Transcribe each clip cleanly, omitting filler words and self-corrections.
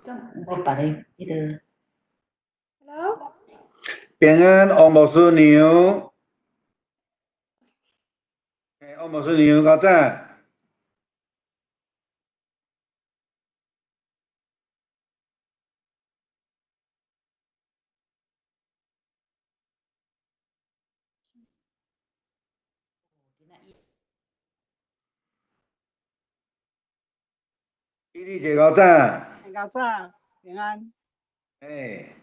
敢無別个彼个？ Hello，平安，王牧師娘。欸，王牧師娘，較早。伊麗姐較早。較早，平安。欸，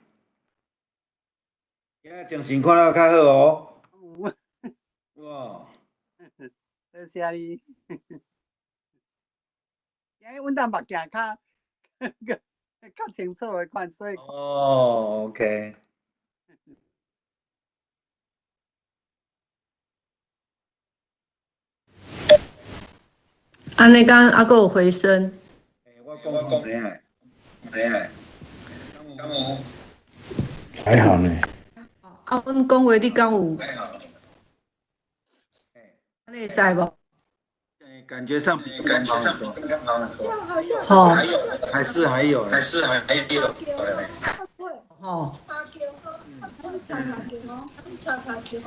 今仔精神看了較好哦。有。有無？多謝你。今日阮兜目鏡較較清楚的款，所以。哦，OK。按呢敢猶閣有回聲？欸，我講講知影，知影。敢有？還好呢。啊，阮講話你敢有？按呢會使無？欸，感覺上比剛剛好很多。好像好。還是還有，還是還有。吼。吵吵叫。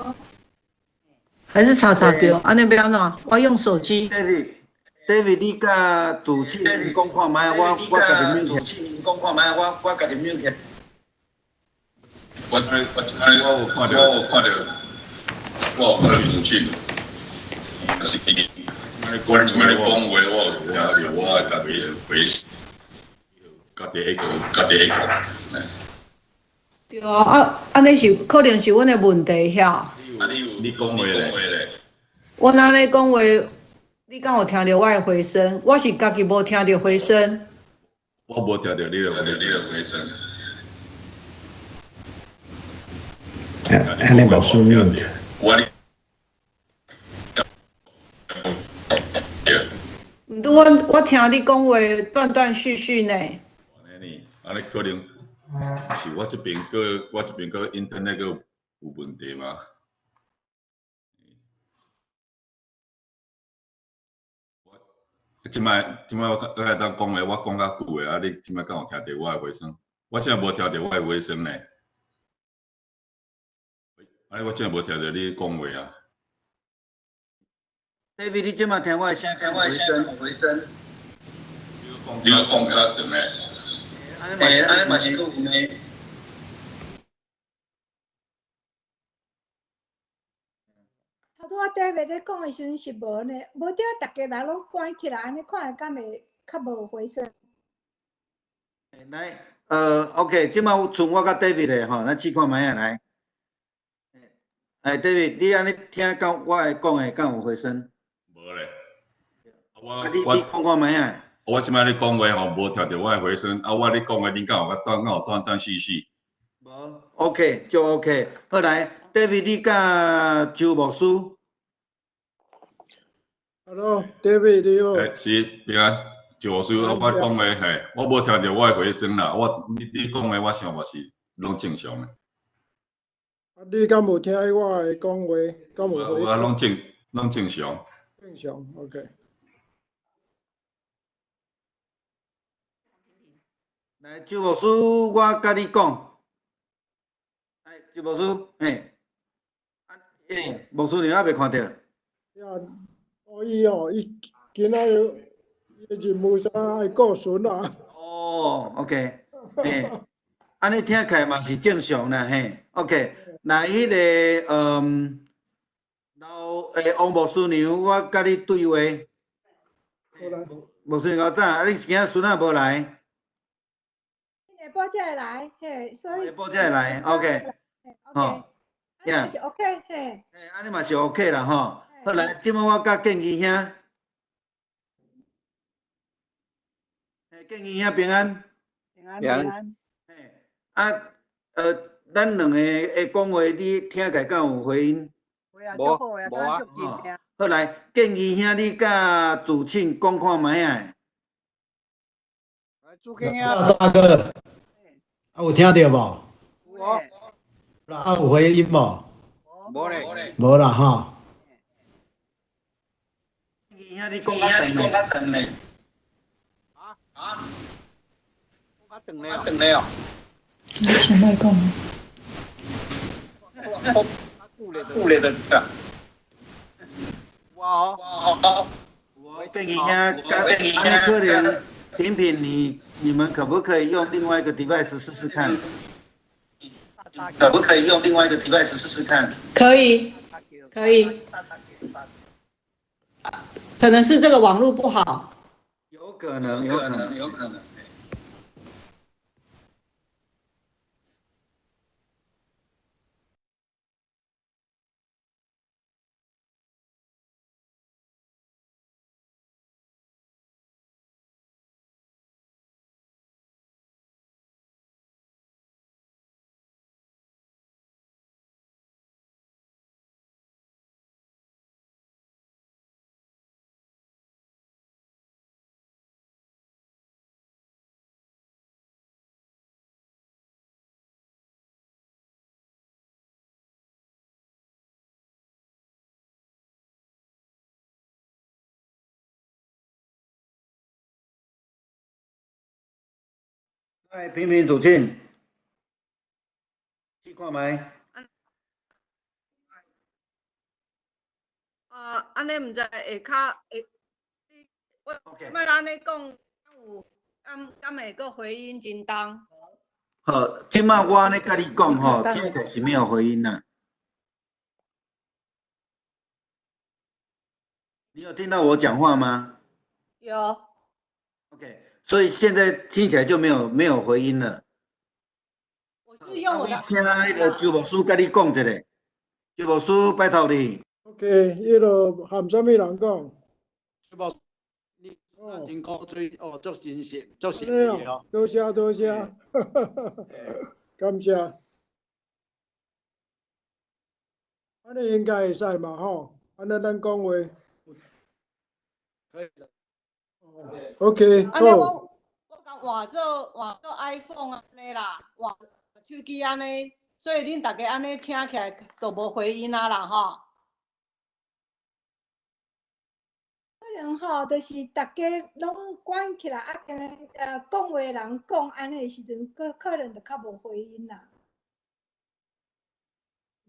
還是吵吵叫，按呢欲按怎？我用手機。 David，David，你佮主持人講看覓，我家己 mute。主持人講看覓，我家己 mute。我有看到，我有看到主持人，是我這擺講話，我有聽著，我家己回，家己一個，家己一個。對啊，啊，按呢是可能是阮的問題遐。啊，你有你講話咧？我按呢講話，你敢有聽著我的回聲？我是家己無聽著回聲。我無聽著你的回聲。按呢無需 mute。我。毋過我聽你講話斷斷續續呢。按呢，按呢可能是我這邊閣我這邊閣 internet 閣有問題嗎？這擺我會當講話，我講較久的，啊，你這擺敢有聽著我的回聲？我這無聽著我的回聲呢。啊，我這無聽著你講話啊。 David，你這擺聽我的聲，聽我的聲回聲。你講較長的。欸，按呢嘛是閣有呢。頭拄仔 David 咧講的時陣是無呢，無對，逐家人攏關起來，按呢看會敢會較無回聲。來，OK，這擺剩我佮 David 的吼，咱試看覓仔來。欸，David，你按呢聽到我的講的敢有回聲？無咧。啊，你講看覓仔？我這擺咧講話吼，無聽著我的回聲。啊，我咧講話，恁敢有較斷，敢有斷斷續續？無，OK，就 OK。好來，David，你佮周牧師。 Hello，David，你好。欸，是平安，周牧師，我講話嘿，我無聽著我的回聲啦。我你講的，我想嘛是攏正常的。啊，你敢無聽我的講話？敢無回聲？我攏正常。正常，OK。來，周牧師，我佮你講。來，周牧師，嘿，啊，欸，牧師娘猶未看著。呀，哦，伊哦，伊今仔日伊的任務啥愛顧孫啊。哦，OK，嘿，按呢聽起來嘛是正常啦，嘿，OK。來，彼個，老欸，王牧師娘，我佮你對話。好來。牧師娘較早，啊，你今仔孫仔無來？下晡才會來，嘿，所以。下晡才會來，OK，吼，呀，是 OK，嘿。嘿，按呢嘛是 OK 啦，吼。好來，這擺我佮建基兄，嘿，建基兄平安。平安平安。嘿，啊，咱兩個的講話，你聽起來敢有回音？有啊，足好的，敢足近的。好來，建基兄，你佮主持講看覓仔？來，主持兄。大哥，啊有聽著無？有啊。啊有回音無？無咧。無啦吼。建基兄，你講較長咧。啊？講較啊，斷了，斷了。你想欲講？啊，久咧，久咧就對。哇哦！我建議兄，按可能平平你你們可不可以用另外一個 device 試試看？可不可以用另外一個 device 試試看？可以，可以。可能是這個網絡不好。有可能，有可能，有可能。來，平平主進，試看覓。啊，按呢毋知會較會，我莫按呢講，有敢敢會閣回音真重？好，這擺我按呢佮你講吼，聽起來是沒有回音啦。你有聽到我講話嗎？有。 OK。所以現在聽起來就沒有回音了。我是用我的。請彼个周牧師佮你講一下，周牧師拜託你。 OK，彼个含啥物人講？周牧師，你真古錐哦，足真實，足實際哦。多謝多謝，感謝。按呢應該會使嘛吼？按呢咱講話。可以了。 OK，按呢我我共換做 iPhone 按呢啦，換手機按呢，所以恁逐家按呢聽起來就無回音啊啦吼。可能吼，就是逐家攏關起來，啊，敢若講話人講按呢的時陣，可能就較無回音啦。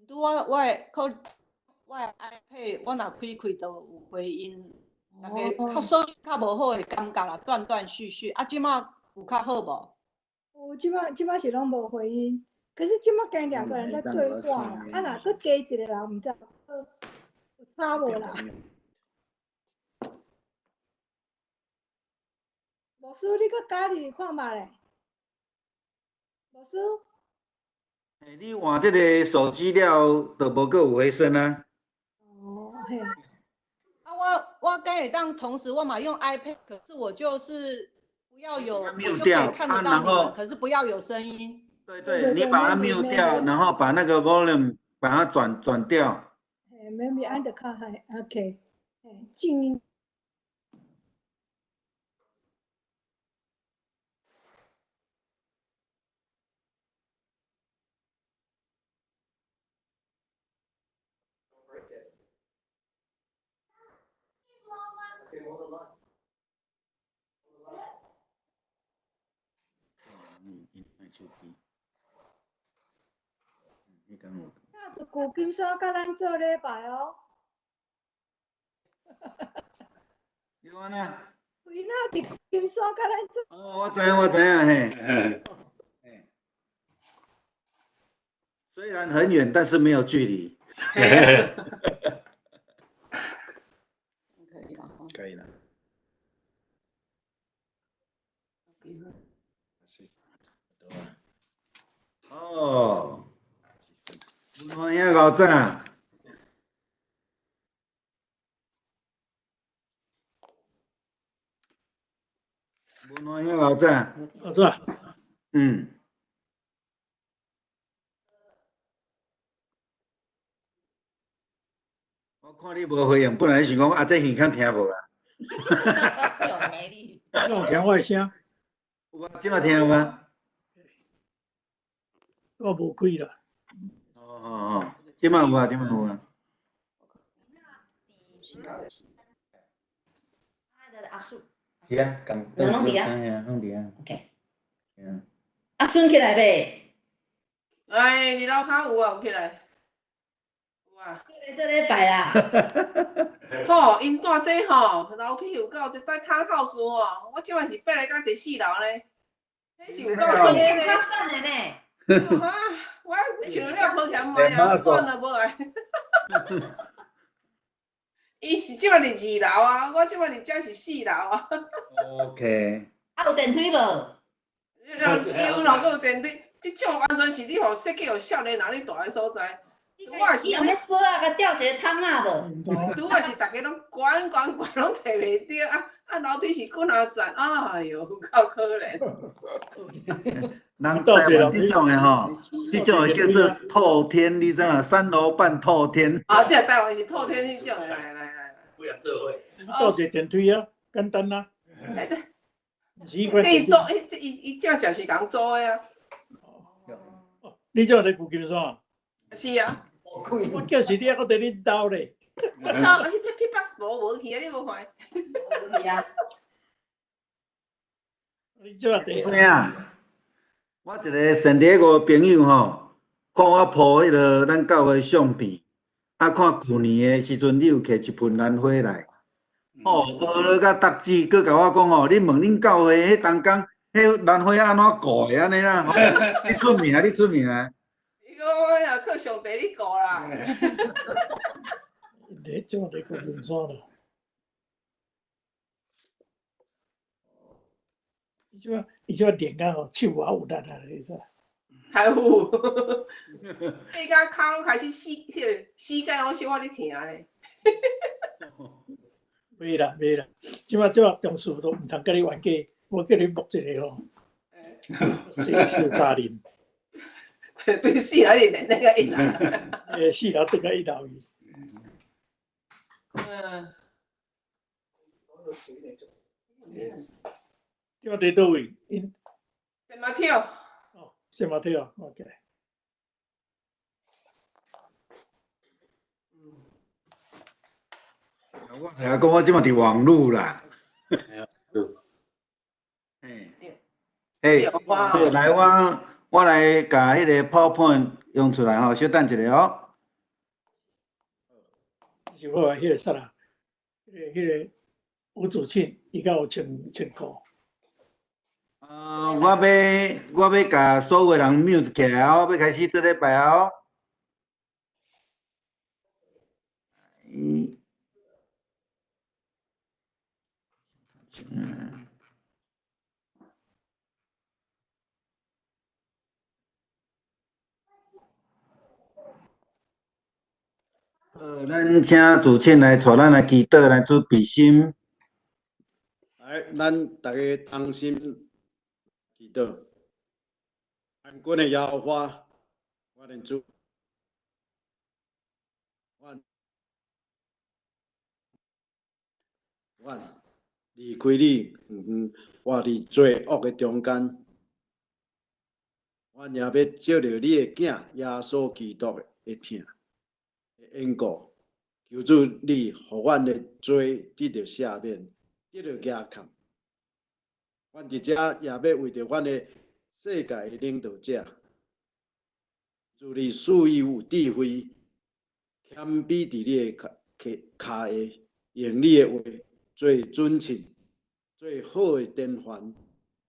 拄我我的可我的 iPad，我若開開就有回音。大家較所較無好的感覺啦，斷斷續續。啊，這馬有較好無？有，這馬是攏無回音。可是這馬加兩個人在對話啦，啊，若閣加一個人，毋知有差無啦？牧師，你閣加入去看覓咧？牧師。欸，你換這个手機了，就無閣有回聲啊。哦，嘿。啊，我敢會當同時我嘛用 iPad，可是我就是不要有，我就可以看得到你們，可是不要有聲音。對對，你把它 mute 掉，然後把那個 volume 把它轉掉。嘿，maybe 按得較好，OK，靜音。那就舊金山佮咱做禮拜哦。你講哪？伊若佇舊金山佮咱做。哦，我知影，我知影，嘿。雖然很遠，但是沒有距離。可以了，可以了。哦，我遐老早。文华遐老早。老早。嗯。我看你無回應，本來想講啊，這耳孔聽無啊。你有聽我的聲？有啊，這馬聽有啊。我無開啦。哦哦哦，這馬有啊，這馬有啊。是啊，共。攏佇遐。攏佇遐。 OK。啊，孙起來未？哎，你樓跤有啊，有起來。有啊。起來做禮拜啦。吼，𪜶住這吼，樓梯有夠濟，帶窗好處吼。我這擺是爬來到第四樓呢，彼是有夠耍的呢。較耍的呢。啊，我想了抱起來，毋愛啊，算了，無愛。伊是這擺佇二樓啊，我這擺佇遮是四樓啊。 OK。啊，有電梯無？你收咯，閣有電梯，這種完全是你予設計予少年人咧住的所在。我是伊用彼鎖仔共吊一个窗仔無？拄仔是逐家攏懸懸懸攏提袂著啊！啊，樓梯是幾若層，哎喲，有夠可憐。人台灣這種的吼，這種的叫做透天，你知影？三樓半透天。啊，這台灣是透天彼種的，來來來。不想做伙。倒一个電梯啊，簡單啊。這伊租，伊伊正正是共租的啊。你這佇舊金山？是啊。我叫是你猶閣佇恁兜咧。我兜，彼彼北無去啊，你無看？無去啊。你這佇？咩啊？我一个圣地个朋友吼，看我 po 彼个咱教會相片，啊，看舊年的時陣，你有摕一盆蘭花來，哦，學了甲達志，閣共我講吼，你問恁教會彼當工，彼蘭花按怎顧的按呢啦？你出名，你出名。伊講我也靠上帝咧顧啦。你這麼佇舊金山啦？伊這伊這練甲吼手也有力啊，你知？還有，爬甲跤攏開始膝，彼个膝蓋攏小可咧疼咧。袂啦袂啦，這擺這擺同事都毋通共你冤家，我叫你摸一个吼，四四三零。對，四樓是連那個一樓。欸，四樓轉到一樓去。嗯。這擺佇佗位？𪜶。聖馬挑。哦，聖馬挑，OK。我聽講，我這馬佇網路啦。嘿，嘿，好，來我我來共彼个 PowerPoint 用出來吼，小等一下哦。是我彼個啥啦？彼個彼個吳祖慶，伊敢有穿穿褲？我欲我欲共所有人 mute 起來哦，欲開始做禮拜哦。嗯。好，咱請主持來帶咱來祈禱，來做備心。來，咱逐家同心祈禱。萬軍的耶和華，我的主，阮阮離開你，遠遠活佇罪惡的中間，阮也欲藉著你的囝耶穌基督的疼的緣故，求主你予阮的罪得著赦免，得著解控。阮佇遮也欲為著阮的世界的領導者，主你賜伊有智慧，謙卑佇你的跤跤下，用你的話做準繩，做好的典範，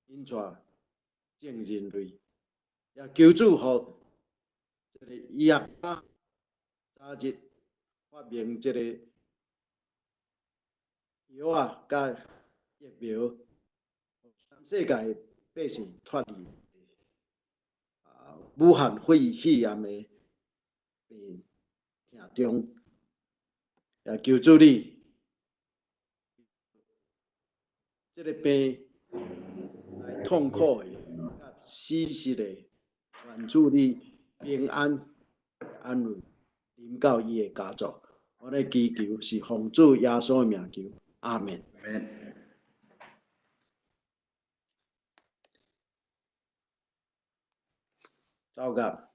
引帶眾人類。也求主予這个醫學家早日發明這個藥仔佮疫苗，全世界百姓脫離武漢肺炎的病痛中。也求主你，這个病來痛苦的、死實的，願主你平安安穩，臨到伊的家族。我咧祈求是奉主耶穌的名求，阿們。走甲。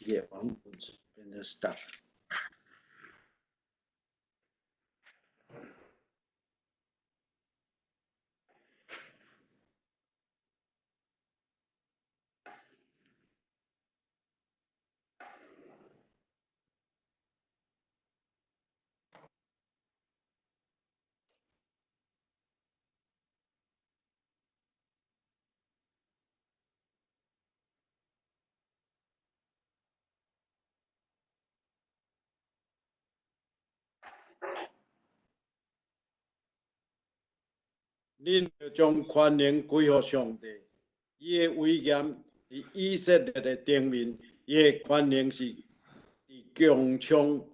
伊的网變做 stop。恁著將權能歸予上帝，伊的威嚴佇以色列的頂面，伊的權能是佇穹蒼。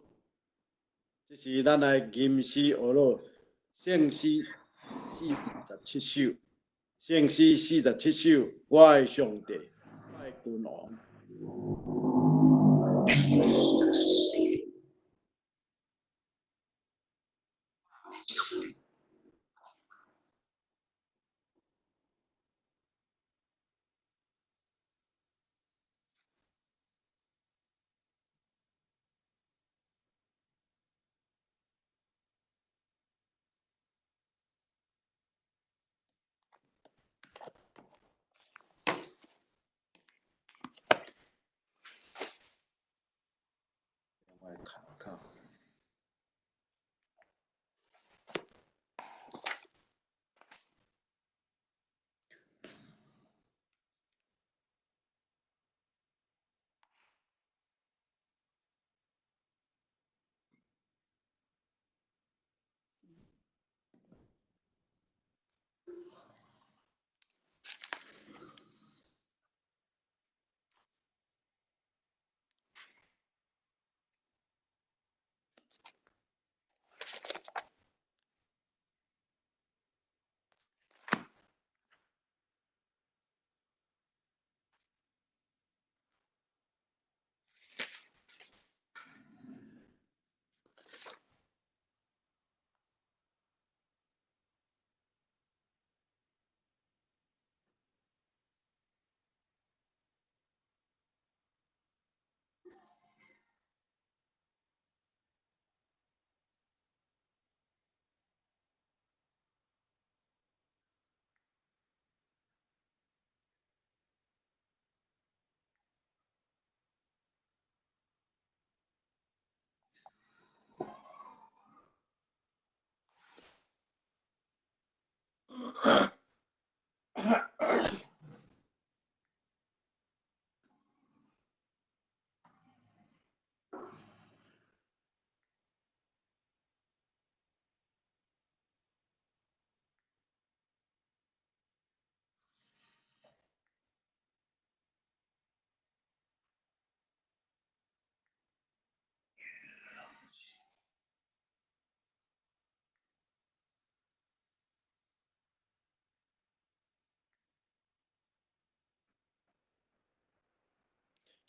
這是咱來吟詩學樂聖詩47首，聖詩47首，我的上帝，我的君王。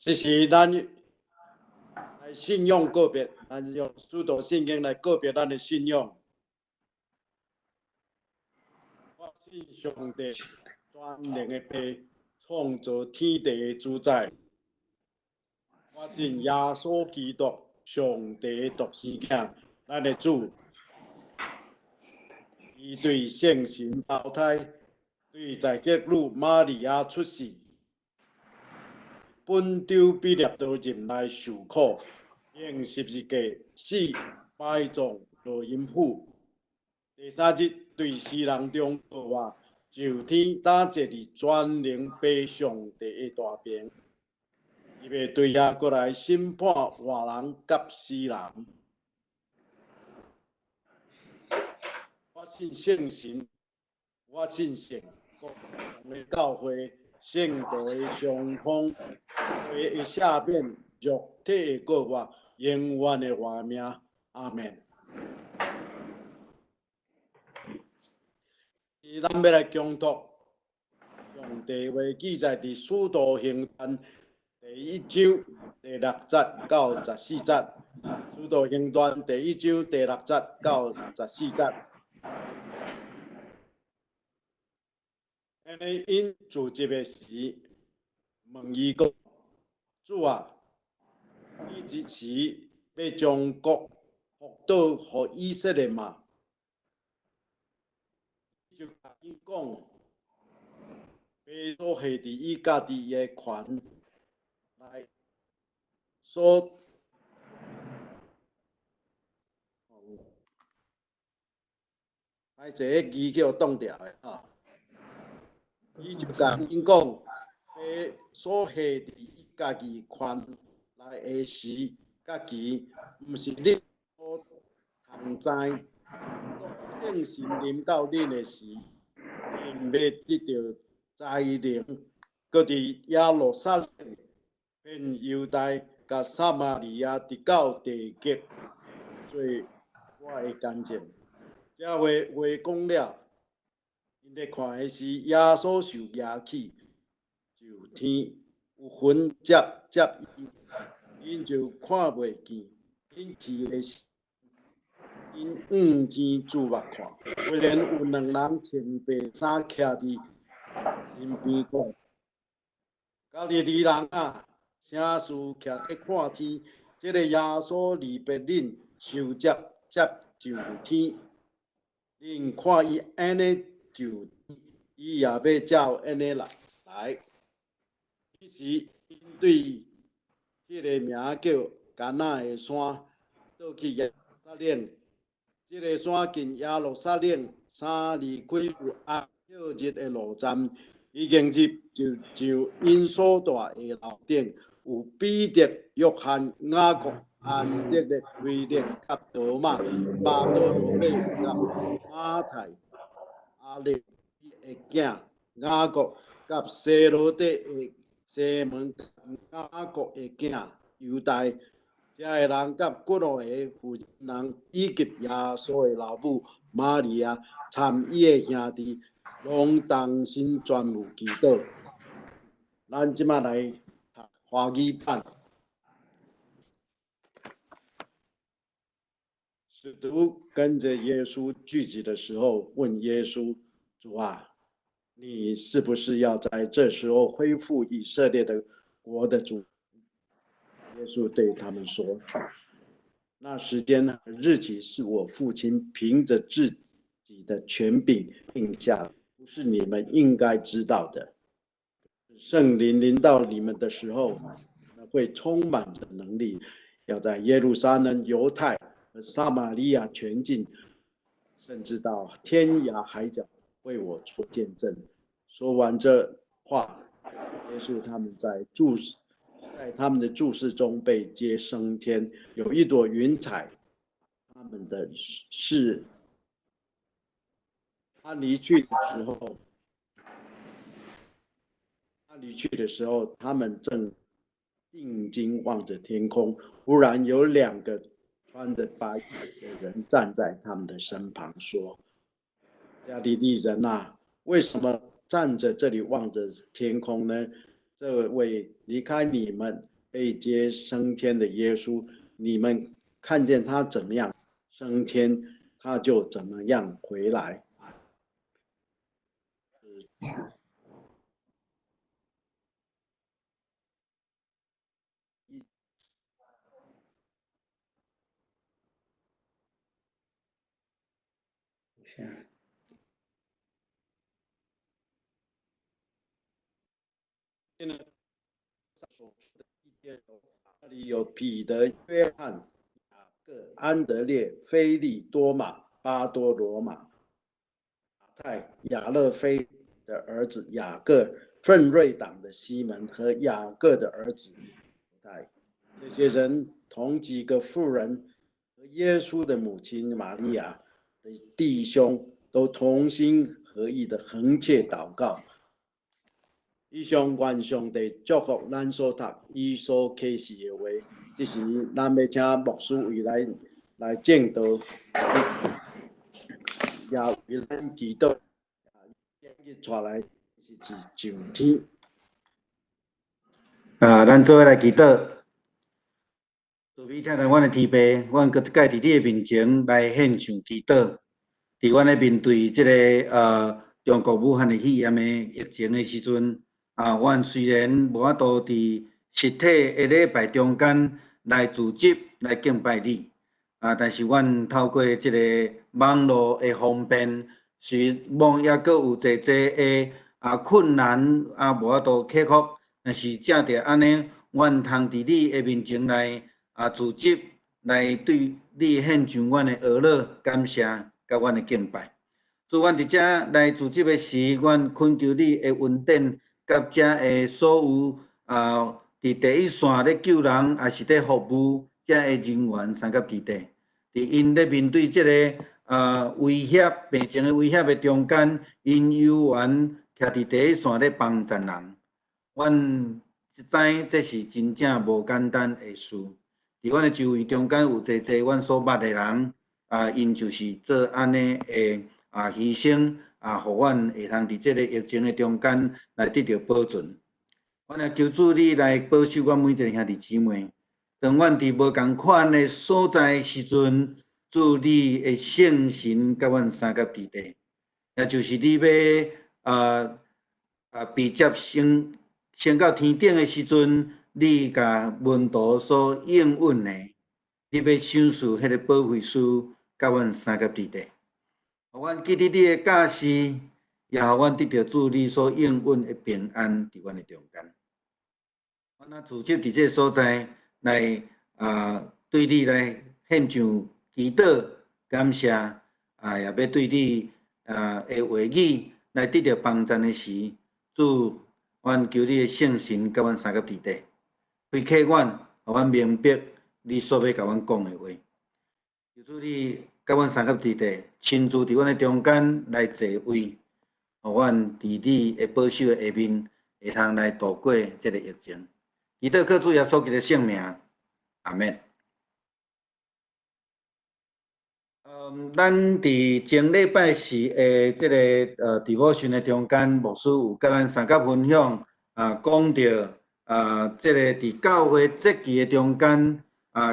這是咱來信仰告別，咱用使徒信經來告別咱的信仰。我信上帝全能的父，創造天地的主宰。我信耶穌基督，上帝的獨生囝，咱的主。伊對聖神投胎，對在潔女瑪利亞出世。本丟彼立多入來受苦，用十字架死，埋葬落陰府。第三日對死人中復活，上天搭坐佇全能父上帝的大爿。伊欲對遐閣來審判活人佮死人。我信聖神，我信聖國的教會。聖徒的相通，罪的赦免，肉體的復活，永遠的活命。阿們。是咱欲來恭讀上帝話記載佇使徒行傳第一章第六節到14節。使徒行傳第一章第六節到14節。按呢，𪜶聚集的時，問伊講：主啊，你這時欲將國復倒予以色列嗎？就共𪜶講，父所下佇伊家己的權內所。歹勢，彼機去予擋掉的吼。伊就共𪜶講，父所下佇伊家己權內的時佮期，毋是恁所通知。當聖神臨到恁的時，恁欲得著才能，閣佇耶路撒冷、遍猶大佮撒瑪利亞，直到地極，做我的見證。這話話講了，𪜶咧看的時，耶穌受舉起上天，有雲接接伊，𪜶就看袂見。𪜶去的時，𪜶向天注目看，忽然有兩人穿白衫徛佇身邊講：加利利人啊，啥事徛咧看天？這个耶穌離別恁，受接接上天。恁看伊按呢上天，伊也欲照按呢來來。彼時，𪜶對彼个名叫迦拿的山，倒去耶路撒冷。這个山近耶路撒冷三里開有安息日的路站。彼間日就上𪜶所住的樓頂，有彼得、約翰、雅各、安德烈、腓力佮多馬、巴多羅買佮馬太、亞勒腓的囝雅各佮西羅底的西門、雅各的囝猶大，遮的人佮幾落个婦人，以及耶穌的老母瑪利亞，參伊的兄弟，攏同心專務祈禱。咱這馬來讀華語版。使徒跟著耶穌聚集的時候，問耶穌：主啊，你是不是要在這時候恢復以色列的國的主？耶穌對他們說：那時間日期是我父親憑着自己的權柄定下，不是你們應該知道的。聖靈臨到你們的時候，會充滿著能力，要在耶路撒冷、猶太和撒瑪利亞全境，甚至到天涯海角，為我做見證。說完這話，耶穌他們在注視，在他們的注視中被接升天，有一朵雲彩，他們的視。他離去的時候，他離去的時候，他們正定睛望着天空，忽然有兩個穿着白衣的人站在他們的身旁，說：加利利人啊，為什麼站在這裡望着天空呢？這位離開你們被接升天的耶穌，你們看見他怎麼樣升天，他就怎麼樣回來。那裡有彼得、約翰、雅各、安德烈、腓力、多馬、巴多羅買、馬太、亞勒腓的兒子雅各、奮銳黨的西門和雅各的兒子猶大。這些人同幾個婦人和耶穌的母親瑪利亞的弟兄，都同心合意的恆切禱告。以上願上帝祝福咱所讀、伊所啟示的話。這時，咱欲請牧師為咱來證道，也為咱祈禱，今日帶來是上天。啊，咱做伙來祈禱。慈悲疼愛阮的天父，阮閣一擺佇你的面前來獻上祈禱。佇阮咧面對這个中國武漢的肺炎的疫情的時陣，啊，阮雖然無法度佇實體的禮拜中間來聚集來敬拜你。啊，但是阮透過這个網路的方便，雖罔猶閣有濟濟的困難啊，無法度克服。但是藉著按呢，阮通佇你的面前來聚集，來對你獻上阮的呵咾、感謝，佮阮的敬拜。主，阮佇遮來聚集的時，阮懇求你的恩典，佮遮的所有佇第一線咧救人，抑是咧服務遮的人員三佮佇底。佇𪜶咧面對這个威脅、病情的威脅的中間，𪜶猶原徛佇第一線咧幫助人。阮知這是真正無簡單的事。佇阮的周圍中間有濟濟阮所捌的人，𪜶就是做按呢的犧牲，予阮會通佇這个疫情的中間來得著保存。阮也求主你來保守阮每一个兄弟姊妹。當阮佇無仝款的所在時陣，主你的聖神佮阮相佮佇底，也就是你欲被接升升到天頂的時陣，你共門徒所應允的，你欲賞賜彼个保惠師佮阮相佮佇底，予阮記得你的教示，也予阮得著主你所應允的平安佇阮的中間。阮啊聚集佇這个所在來對你來獻上祈禱感謝，也欲對你的話語來得著幫贊的時，主，阮求你的聖神佮阮相佮佇底，開啟阮，予阮明白你所欲共阮講的話。求主你佮阮相佮佇底，親自佇阮的中間來坐位，予阮佇你的保守的下面，會通來度過這个疫情。祈禱靠主耶穌基督聖名，阿們。咱佇前禮拜四的這个devotion 的中間，牧師有佮咱相佮分享講著這个佇教會節期的中間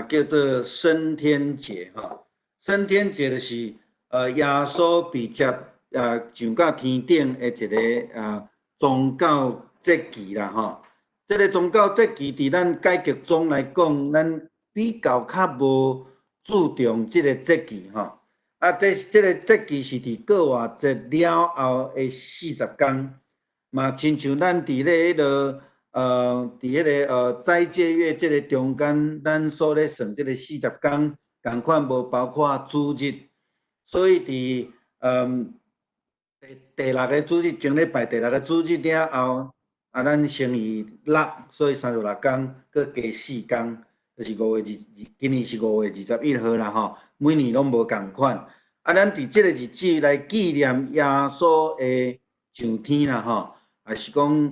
叫做升天節吼。升天節就是耶穌被接上到天頂的一个宗教節期啦吼。這个宗教節期佇咱改革宗來講，咱比較較無注重這个節期吼。這个節期是佇過活節了後的40工，嘛親像咱佇咧彼个佇彼个齋戒月這个中間，咱所咧算這个40工，仝款無包括主日，所以佇第六个主日，前禮拜第六個主日了後，咱乘以六，所以36工，閣加4工，就是五月二，今年是5月21號啦吼。每年攏無仝款。咱佇這个日子來紀念耶穌的上天啦吼，也是講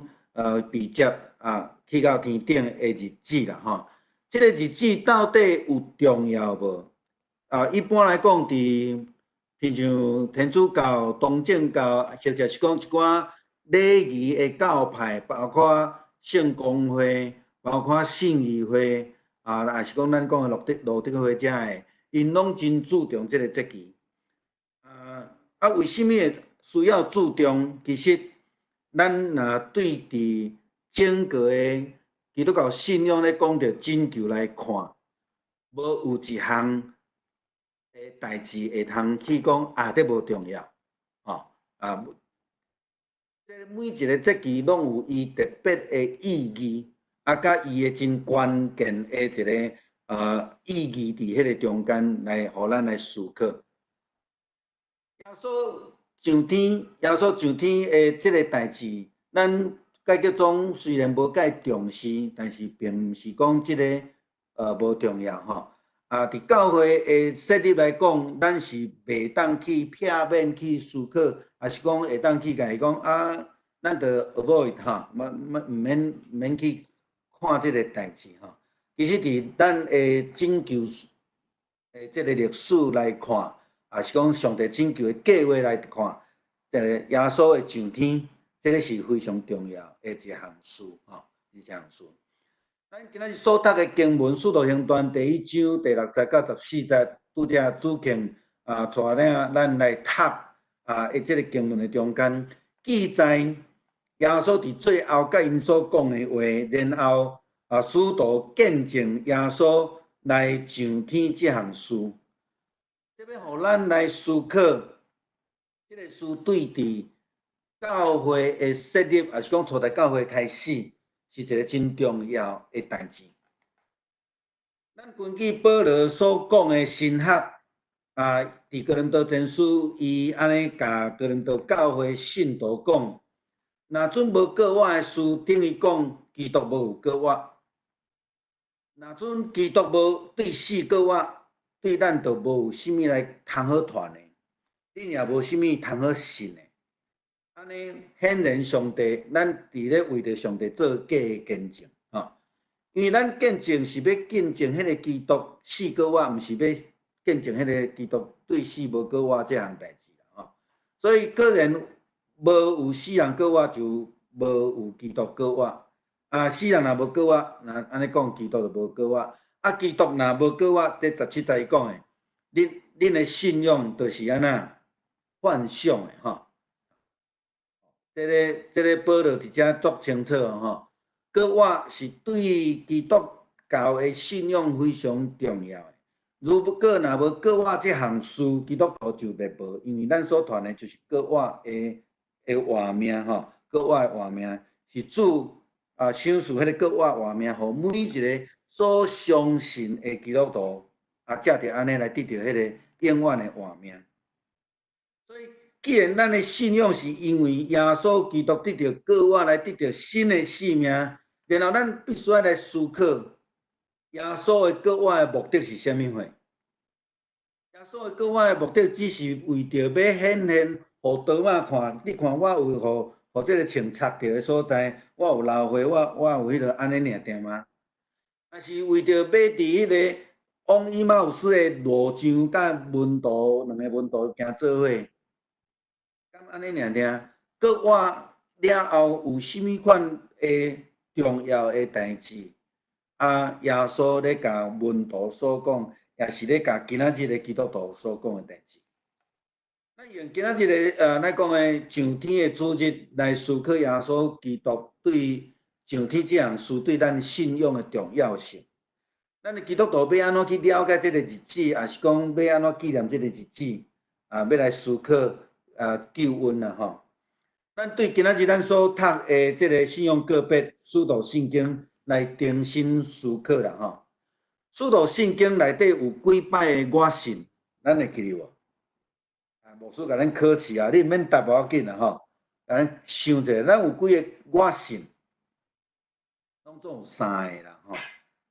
被接去到天頂的日子啦吼。這个日子到底有重要無？一般來講，佇親像天主教、東正教，或者是講一寡禮儀的教派，包括聖公會、包括信義會，也是講咱講的路德會遮的，𪜶攏真注重這个節期。為啥物會需要注重？其實，咱若對佇整個的基督教信仰咧講著拯救來看，無有一項的代誌會通去講這無重要，吼這每一个節期攏有伊特別的意義，佮伊的真關鍵的一个意義佇彼个中間來，予咱來思考。耶穌上天的這个代誌，咱改革宗雖然無介重視，但是並毋是講這个無重要吼。佇教會的設立來講，咱是袂當去避免去思考，抑是講會當去共伊講咱著 avoid 吼，毋免去看這个代誌吼。其實佇咱的拯救的這个歷史來看，抑是講上帝拯救的計劃來看，這個耶穌的上天，這个是非常重要的一項事吼，一項事。咱今仔日所讀的經文《使徒行傳》第一章第六節到14節，拄才主慶帶領咱來讀佇這个經文的中間記載耶穌佇最後佮𪜶所講的話，然後啊，使徒見證耶穌來上天這項事，這欲予咱來思考，這个事對佇教會的設立，抑是講初代教會開始，是一个真重要的代誌。咱根據保羅所講的神學，啊，佇哥林多前書，伊按呢共哥林多教會信徒講，若準無過活的事，等於講基督無有過活。若準基督無對死過活，對咱就無有啥物來通好傳的，恁也無啥物通好信的。按呢顯然上帝，咱佇咧為著上帝做假的見證，吼。因為咱見證是欲見證彼个基督死過活，毋是欲見證彼个基督對死無過活這項代誌啦，吼。所以個人無有死人過活，就無有基督過活。啊，死人若無過活，若按呢講，基督就無過活。啊，基督若無過活，這17節伊講的，恁的信仰就是按怎幻想的，吼。這个保羅佇遮足清楚吼，過活是對基督教的信仰非常重要的。如果若無過活這項事，基督徒就滅無，因為咱所傳的就是過活的活命吼，過活的活命是主啊賞賜彼个過活活命，予每一个所相信的基督徒啊，藉著按呢來得著彼个永遠的活命。所以，既然咱的信仰是因為耶穌基督得著過活來得著新的生命，然後咱必須愛來思考耶穌的過活的目的是啥物貨？耶穌的過活的目的只是為著欲顯現，予多馬看，你看我有予這个銃插著的所在，我有流血，我有彼落按呢爾碇嗎？還是為著欲佇彼个往以馬忤斯的路上，佮門徒兩个門徒行做伙？敢按呢爾碇？過活了後有啥物款的重要的代誌？啊，耶穌咧共門徒所講，也是咧共今仔日的基督徒所講的代誌。咱用今仔日的咱講的上天的主日來思考耶穌基督對上天這項事對咱信仰的重要性。咱的基督徒欲按怎去了解這个日子，抑是講欲按怎紀念這个日子？啊，欲來思考啊救恩啊吼。咱對今仔日咱所讀的這个信仰告白、使徒信經來重新思考啦吼。使徒信經內底有幾擺的我信，咱會記得無？啊，牧師共咱考試啊，你毋免答無要緊啦吼。共咱想者，咱有幾个我信？攏總有三个啦吼。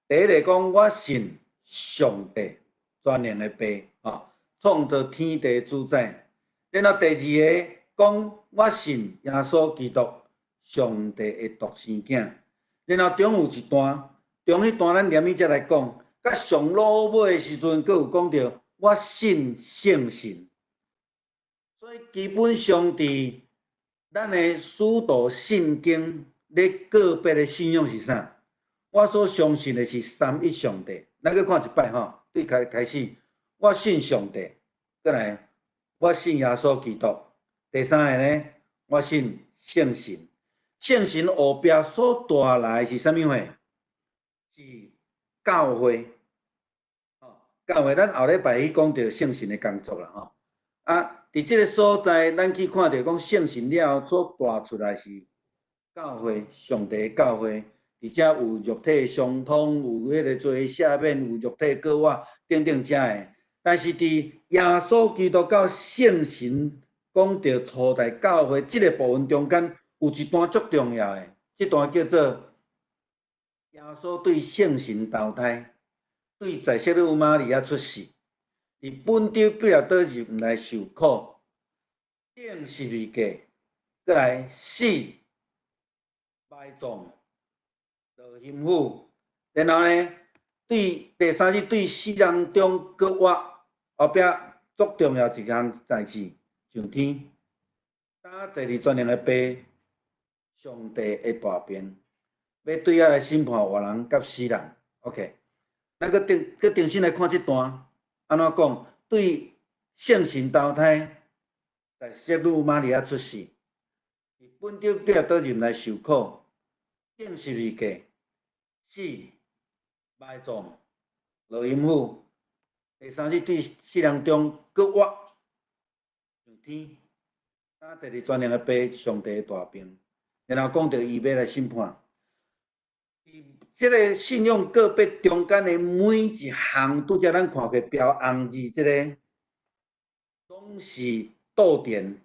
第一个講我信上帝全能的父，吼，創造天地主宰。然後第二个講我信耶穌基督，上帝的獨生囝。然後中有一段，中彼段咱連尾才來講。佮上落尾的時陣，閣有講著我信聖神。所以基本上佇咱的使徒信經咧告白的信仰是啥？我所相信的是三一上帝。咱閣看一擺吼，對開開始，我信上帝，閣來我信耶穌基督。第三个呢，我信聖神。聖神後壁所帶來的是啥物貨？是教會。教會，咱後禮拜去講著聖神的工作啦吼。啊，佇這个所在，咱去看著講聖神了後所帶出來是教會，上帝的教會，而且有肉體相通，有彼个罪赦免，有肉體過活等等遮个。但是佇耶穌基督佮聖神講著初代教會這个部分中間，有一段足重要的，這段叫做耶穌對聖神投胎，對在聖女瑪利亞出世，佇本丟彼拉多入來受苦，釘十字架，閣來死，埋葬，落陰府，然後呢，對第三日對死人中閣活，後壁足重要一項代誌，上天，當坐佇全能的父，上帝的大邊，欲對遐來審判活人佮死人。OK，咱閣重閣重新來看這段，按怎講？對聖神投胎，在聖女瑪利亞出世，佇本丟彼拉多入來受苦，釘十字架，死、埋葬、落陰府，第三日對死人中閣活上天，啊，坐佇全能的父上帝的大爿，然後講著伊欲來審判。這个信仰告白中間的每一項，拄才咱看過標紅字，這个攏是逗點、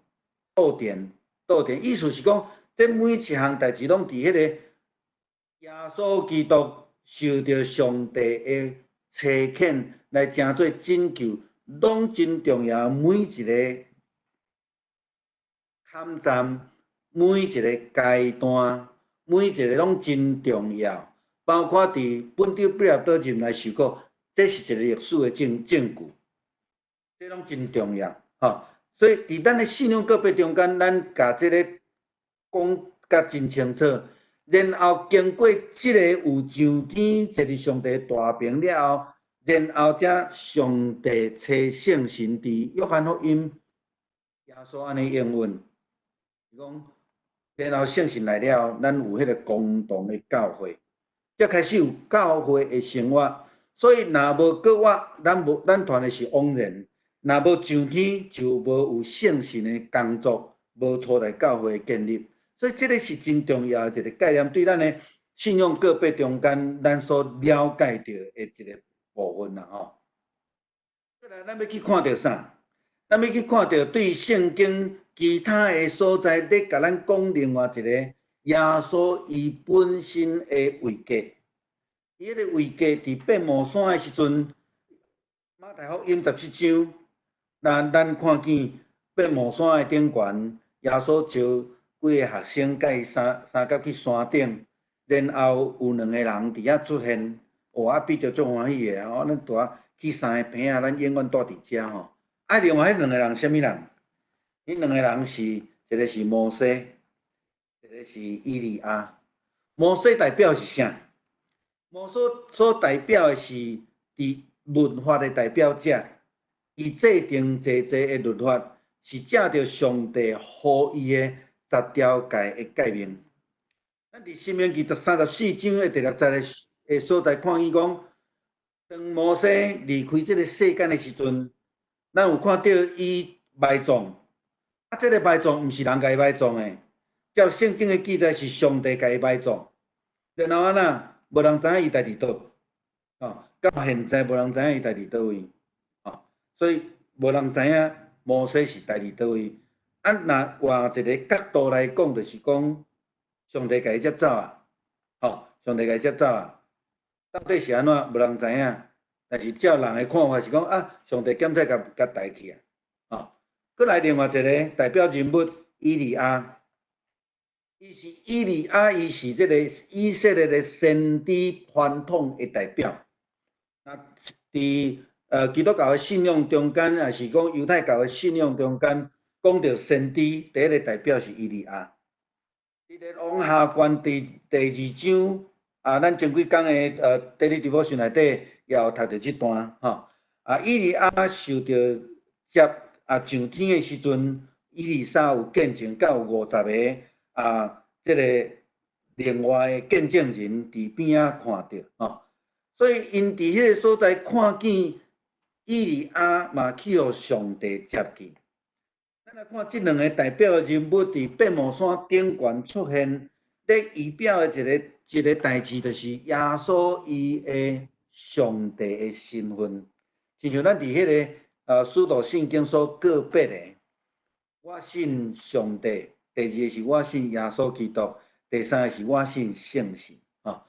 逗點、逗點，意思是講，這每一項代誌攏佇彼個耶穌基督受著上帝的差遣來成做拯救，攏真重要。每一个坎站，每一个階段，每一个攏真重要。包括佇本丟彼拉多入來受苦，這是一個歷史的證據，這攏真重要，吼。所以佇咱的信仰告白中間，咱共這个講甲真清楚。然後經過這個有上天坐佇上帝大爿了後，然後才上帝差聖神佇約翰福音耶穌按呢應允，伊講，然後聖神來了，咱有彼个共同的教會。才開始有教會的生活，所以若無閣活，咱無咱傳的是枉然；若無上天，就無有聖神的工作，無初代教會的建立。所以這个是真重要的一個概念，對咱的信仰告白中間，咱所了解著的一个部分啦吼。過來，咱欲去看著啥？咱欲去看著對聖經其他的所在，咧共咱講另外一个耶穌伊本身的位格。伊彼个位格佇變魔山的時陣，馬太福音17章，咱看見變魔山的頂懸，耶穌召幾个學生佮伊三佮去山頂，然後有兩个人佇遐出現，哇！彼得足歡喜的啊！咱蹛去三个棚仔，咱永遠蹛佇遮吼。啊，另外彼兩个人啥物人？彼兩个人是一个是摩西，一个是以利亞。摩西代表是啥？摩西所代表的是佇律法的代表者，伊制定濟濟的律法，是照著上帝予伊的十條誡的誡命。咱佇申命記34章的第六節的所在看見講，當摩西離開這个世間的時陣，咱有看著伊埋葬，啊，這个埋葬毋是人共伊埋葬的，照聖經的記載是上帝共伊埋葬，然後按怎？無人知影伊佇佗，哦，到現在無人知影伊佇佗位，哦，所以無人知影摩西是佇佗位。啊，若換一个角度來講，就是講上帝共伊接走啊，吼，上帝共伊接走啊，到底是按怎？無人知影。但是照人的看法是講啊，上帝檢測共共帶去啊，吼。閣來另外一个代表人物以利亞。伊是以利亞，伊是這个以色列的先知傳統的代表。啊，佇基督教的信仰中間，抑是講猶太教的信仰中間，講著先知，第一个代表是以利亞。佇列王下卷第二章，啊，咱前幾工的Daily Devotion 內底也有讀著這段吼。啊，以利亞受著接啊上天的時陣，以利沙有見證，佮有50个啊，這个另外的見證人佇邊仔看著吼，所以𪜶佇彼个所在看見以利亞嘛去予上帝接去。咱來看這兩个代表的人物佇變魔山頂懸出現，咧預表的一个一个代誌，就是耶穌伊的上帝的身份。親像咱佇彼个使徒信經所告白的，我信上帝。第二个是我信耶穌基督，第三個是我信聖神。吼，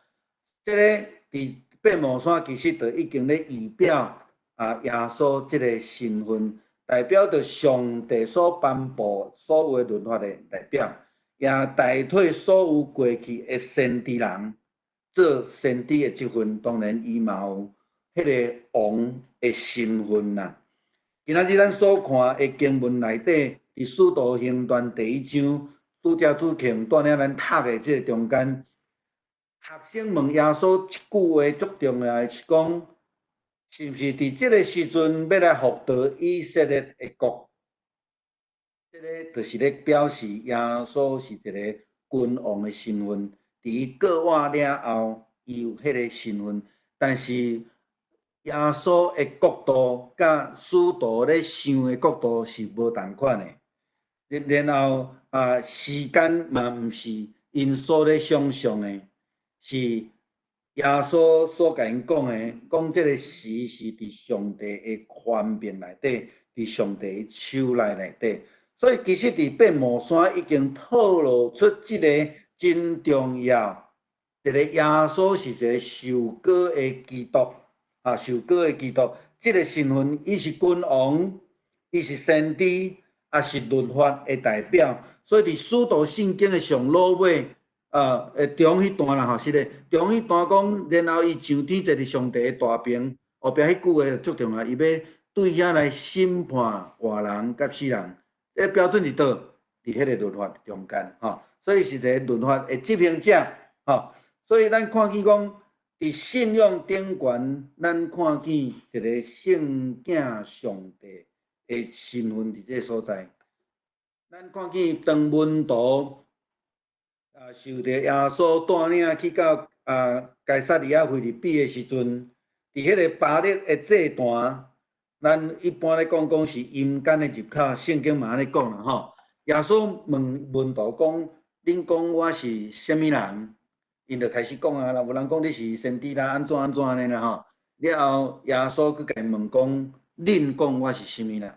這个佇變魔山其實就已經咧預表啊耶穌這个身份，代表著上帝所頒布所有的律法的代表，也代替所有過去的先知人做先知的職分。當然，伊嘛有彼个王的身份啦。今仔日咱所看的經文內底，佇《使徒行傳》第一章，拄才主慶帶領咱讀的這个中間，學生問耶穌一句話足重要的是講，是毋是佇這个時陣欲來復綴以色列的國？這个就是咧表示耶穌是一个君王的身份。佇伊過活了後，伊有彼个身份，但是耶穌的國度佮使徒咧想的國度是無仝款的。然後啊，時間嘛毋是𪜶所咧想象的，是耶穌所共𪜶講的，講這个時是佇上帝的權柄內底，佇上帝的手內底。所以其實佇變魔山已經透露出這个真重要，一个耶穌是一个受膏的基督，啊，受膏的基督，這个身份，伊是君王，伊是先知，也是律法的代表。所以佇使徒信經的上落尾，中彼段啦吼，是咧，中彼段講，然後伊上天坐佇上帝的大爿，後壁彼句話足重要，伊欲對遐來審判活人佮死人。這個標準佇佗？佇彼個律法中間，吼，所以是一个律法的執行者，吼。所以咱看見講，佇信仰頂懸，咱看見一个聖囝上帝的身份佇這个所在。咱看見當門徒受著耶穌帶領去到該撒利亞腓立比的時陣，佇彼个巴力的祭壇，咱一般咧講講是陰間的入口，聖經嘛按呢講啦吼。耶穌問門徒講：恁講我是啥物人？𪜶就開始講啊，有人講你是先知啦，按怎按怎按呢啦吼。了後耶穌閣共𪜶問講：恁講我是啥物人？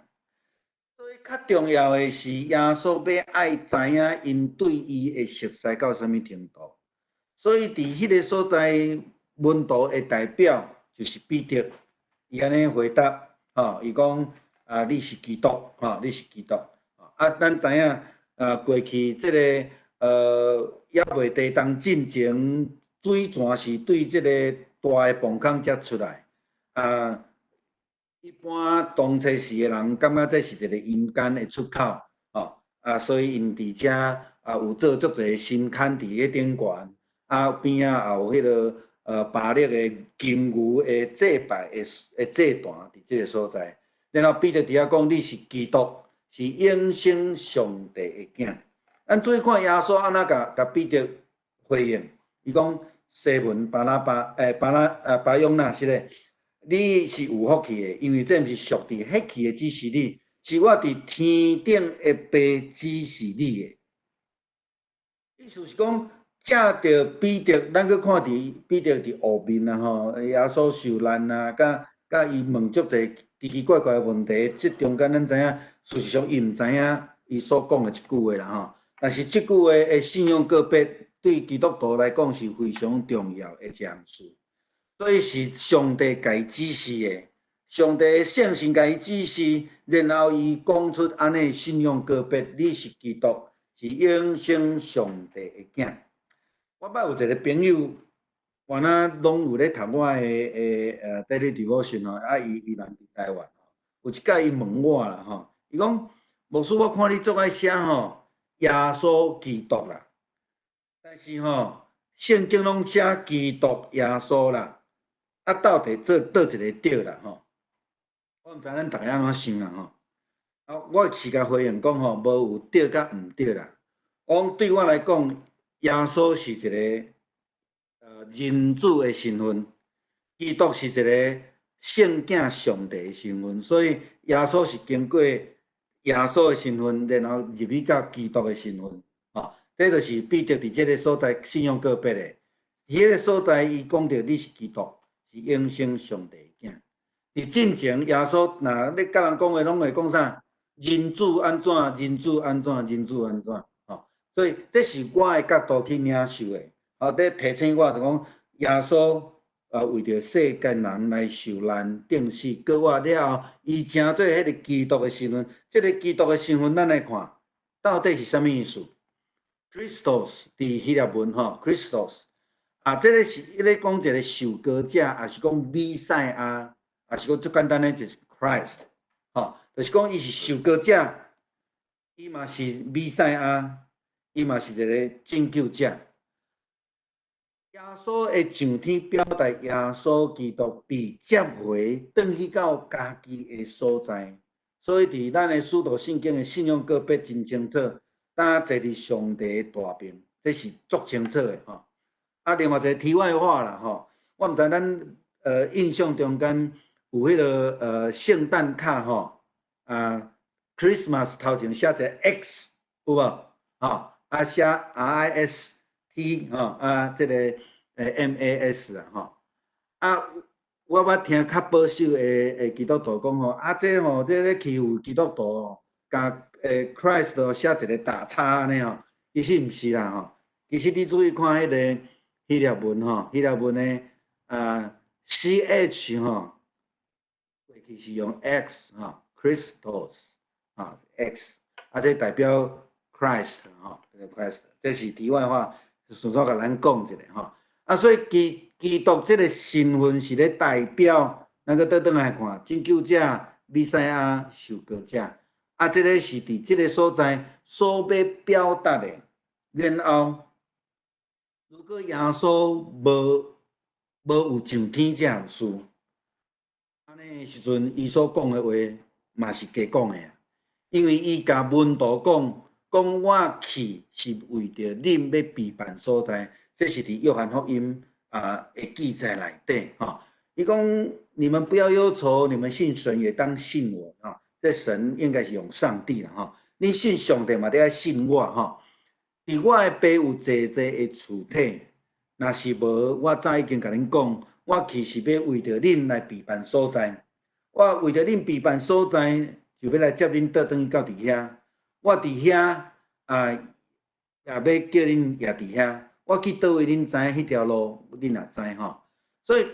所以較重要的是，耶穌欲愛知影𪜶對伊的熟似到啥物程度。所以佇彼个所在，門徒的代表就是彼得，伊按呢回答，吼，伊講啊，你是基督，吼，你是基督。啊，咱知影，過去這个猶未地動進前，水泉是對這个大的磅空才出來。啊，一般當初時的人感覺這是一个陰間的出口，吼，啊，所以𪜶佇遮啊有做足濟神龛佇咧頂懸，啊邊仔也有彼个巴力的金牛的祭拜的祭壇佇這个所在。然後彼得佇遐講：你是基督，是永生上帝的囝。咱注意看耶穌按怎共彼得回應，伊講：西門巴拿巴，巴拿巴約納是咧，你是有福氣的，因為這毋是屬佇血氣的指示你，是我佇天頂的父指示你的。意思是講，藉著彼得，咱閣看佇彼得佇後面啊吼，耶穌受難啊，佮伊問足濟奇奇怪怪的問題，這中間咱知影，事實上伊毋知影伊所講的這句話啦吼。但是這句話的信仰告白，對基督徒來講是非常重要的一件事。所以是上帝共伊指示的，上帝的聖神共伊指示，然後伊講出按呢信仰告白：你是基督，是永生上帝的囝。我捌有一個朋友，原來攏有咧讀我的 daily devotion 吼，啊，伊人佇台灣，有一擺伊問我啦吼，伊講牧師，我看你足愛寫吼耶穌基督啦，但是吼聖經攏寫基督耶穌啦，啊，到底做佗一个對啦吼？我毋知咱逐家按怎想啦吼。啊，我是共回應講吼，無有對佮毋對啦。我講對我來講，耶穌是一个人子的身份，基督是一个聖囝上帝的身份，所以耶穌是經過耶穌的身份，然後入去到基督的身份，吼，這就是彼得佇這个所在信仰告白的。佇彼个所在，伊講著你是基督，是永生上帝的囝。佇進前，耶穌若咧佮人講話，攏會講啥？人子按怎？人子按怎？人子按怎？吼，所以這是我的角度去領受的。啊，咧提醒我就講，耶穌為著世間人來受難、釘死、復活了後，伊成做彼個基督的身份。這个基督的身份，咱來看，到底是啥物意思？Christos 佇希臘文吼，Christos 啊，這个是咧講一个受膏者，抑是講彌賽亞，抑是講足簡單的，就是 Christ，吼，就是講伊是受膏者，伊嘛是彌賽亞，伊嘛是一个拯救者。耶穌的上天表達耶穌基督被接回轉去到家己的所在，所以佇咱的使徒信經的信仰告白真清楚，當坐佇上帝的大爿，這是足清楚的吼。啊，另外一个題外話啦吼，我毋知咱印象中間有彼个聖誕卡吼，啊，Christmas 頭前寫一個 X 有無？吼，啊寫 RIST 吼，啊這個MAS 啊吼，啊我捌聽較保守的基督徒講吼，啊這吼這咧欺負基督徒哦，共Christ 寫一個打叉按呢吼，其實毋是啦吼，其實你注意看彼个希臘文吼，希臘文的啊 CH 吼，過去是用 X 吼，Christos 啊 X，啊這代表 Christ 吼，這個 Christ，這是題外話，順續共咱講一下吼。啊，所以基督這個身份是咧代表，咱閣倒轉來看，拯救者、彌賽亞、受膏者，啊，這個是佇這個所在所欲表達的。然後，如果耶穌無有上天這項事，按呢時陣，伊所講的話嘛是假講的啊，因為伊共門徒講，講我去是為著恁欲備辦所在，這是佇約翰福音啊的記載內底吼。伊講你們不要憂愁，你們信神也當信我啊。這神應該是用上帝啦吼。你信上帝嘛，你愛信我吼。佇我的爸有濟濟的厝體，若是無，我早已經共恁講，我去是欲為著恁來備辦所在。我為著恁備辦所在，就欲來接恁倒轉去到佇遐。我佇遐啊，也欲叫恁也佇遐。我去佗位恁知彼條路，恁也知吼。所以，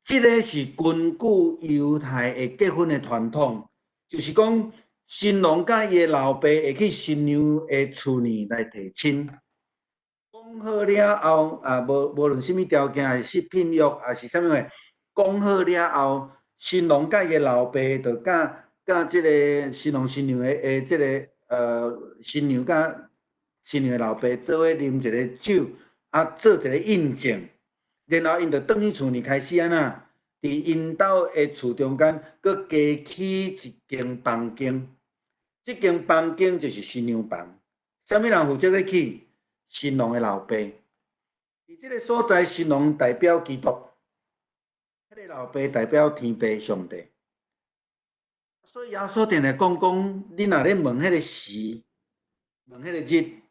這个是根據猶太的結婚的傳統，就是講新郎佮伊的老爸會去新娘的厝裡來提親。講好了後，啊，無論啥物條件，是聘約，抑是啥物話，講好了後，新郎佮伊的老爸就佮這个新郎新娘的這个新娘佮新娘的老爸做伙啉一个酒，啊，做一個印證，然後𪜶就轉去厝裡開始按怎，佇𪜶兜的厝中間，閣加起一間房間，這間房間就是新娘房。啥物人負責咧起？新郎的老爸。佇這个所在，新郎代表基督，彼个老爸代表天父上帝。所以耶穌定定講講，恁若咧問彼个時，問彼個日，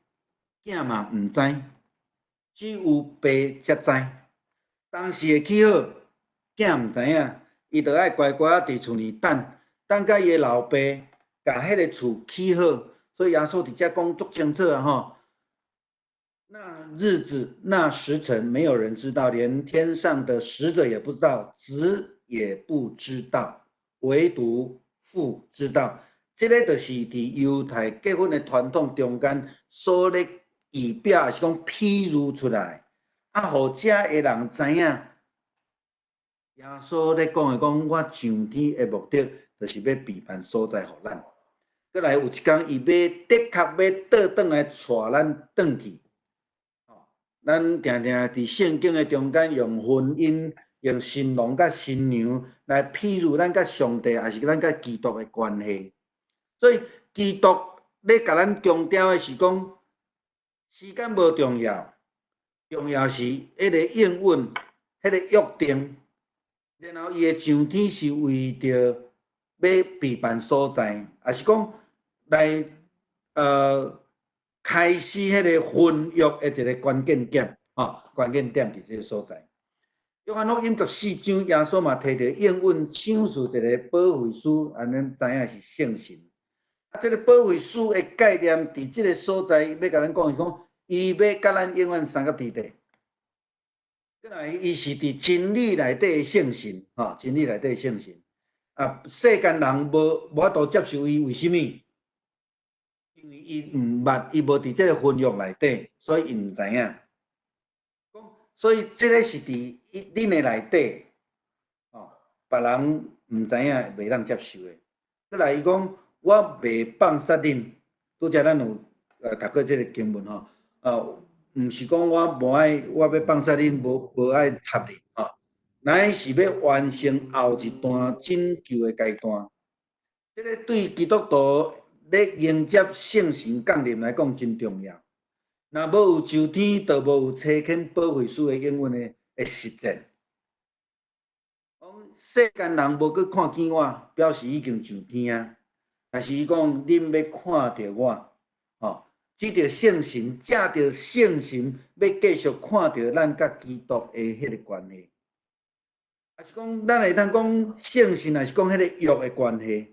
囝嘛毋知，只有爸才知。當時會起好，囝毋知影，伊就愛乖乖佇厝裡等，等甲伊的老爸共彼个厝起好。所以耶穌佇遮講足清楚啊吼。那日子、那時辰，沒有人知道，連天上的使者也不知道，子也不知道，唯獨父知道。這个就是佇猶太結婚的傳統中間所咧預表，抑是講譬喻出來，啊，予遮的人知影。耶穌咧講的講，我上天的目的，就是欲備辦所在予咱。閣來有一工，伊欲的確欲倒轉來帶咱轉去。咱定定佇聖經的中間用婚姻、用新郎佮新娘來譬喻咱佮上帝，抑是咱佮基督的關係。所以基督咧共咱強調的是講，時間無重要，重要是彼个應允、彼个約定。然後伊的上天是為著欲備辦所在，抑是講來開始彼个婚約的一个關鍵點，吼，關鍵點佇這个所在。約翰福音14章，耶穌嘛提著應允賞賜一个保惠師，按咱知影是聖神。啊，這个保惠師的概念，佇這个所在欲共咱講是講，伊欲佮咱永遠相佮佇底。閣來，伊是佇真理內底的聖神，吼，真理內底的聖神。啊，世間人無法度接受伊，為啥物？因為伊毋捌，伊無佇這个婚約內底，所以伊毋知影。所以這个是佇恁的內底，吼，別人毋知影，袂當接受的。閣來，伊講我袂放捨恁，拄才咱有讀過這个經文吼，毋是講我無愛，我欲放捨恁，無愛插恁吼，乃是欲完成後一段拯救的階段。這个對基督徒咧迎接聖神降臨來講真重要。若無有上天，就無有差遣保惠師的應允的實踐。講世間人無閣看見我，表示已經上天啊。但是伊講，恁欲看著我，吼，藉著聖神，藉著聖神，欲繼續看著咱佮基督的彼个關係。抑是講，咱會當講聖神，抑是講彼個約的關係。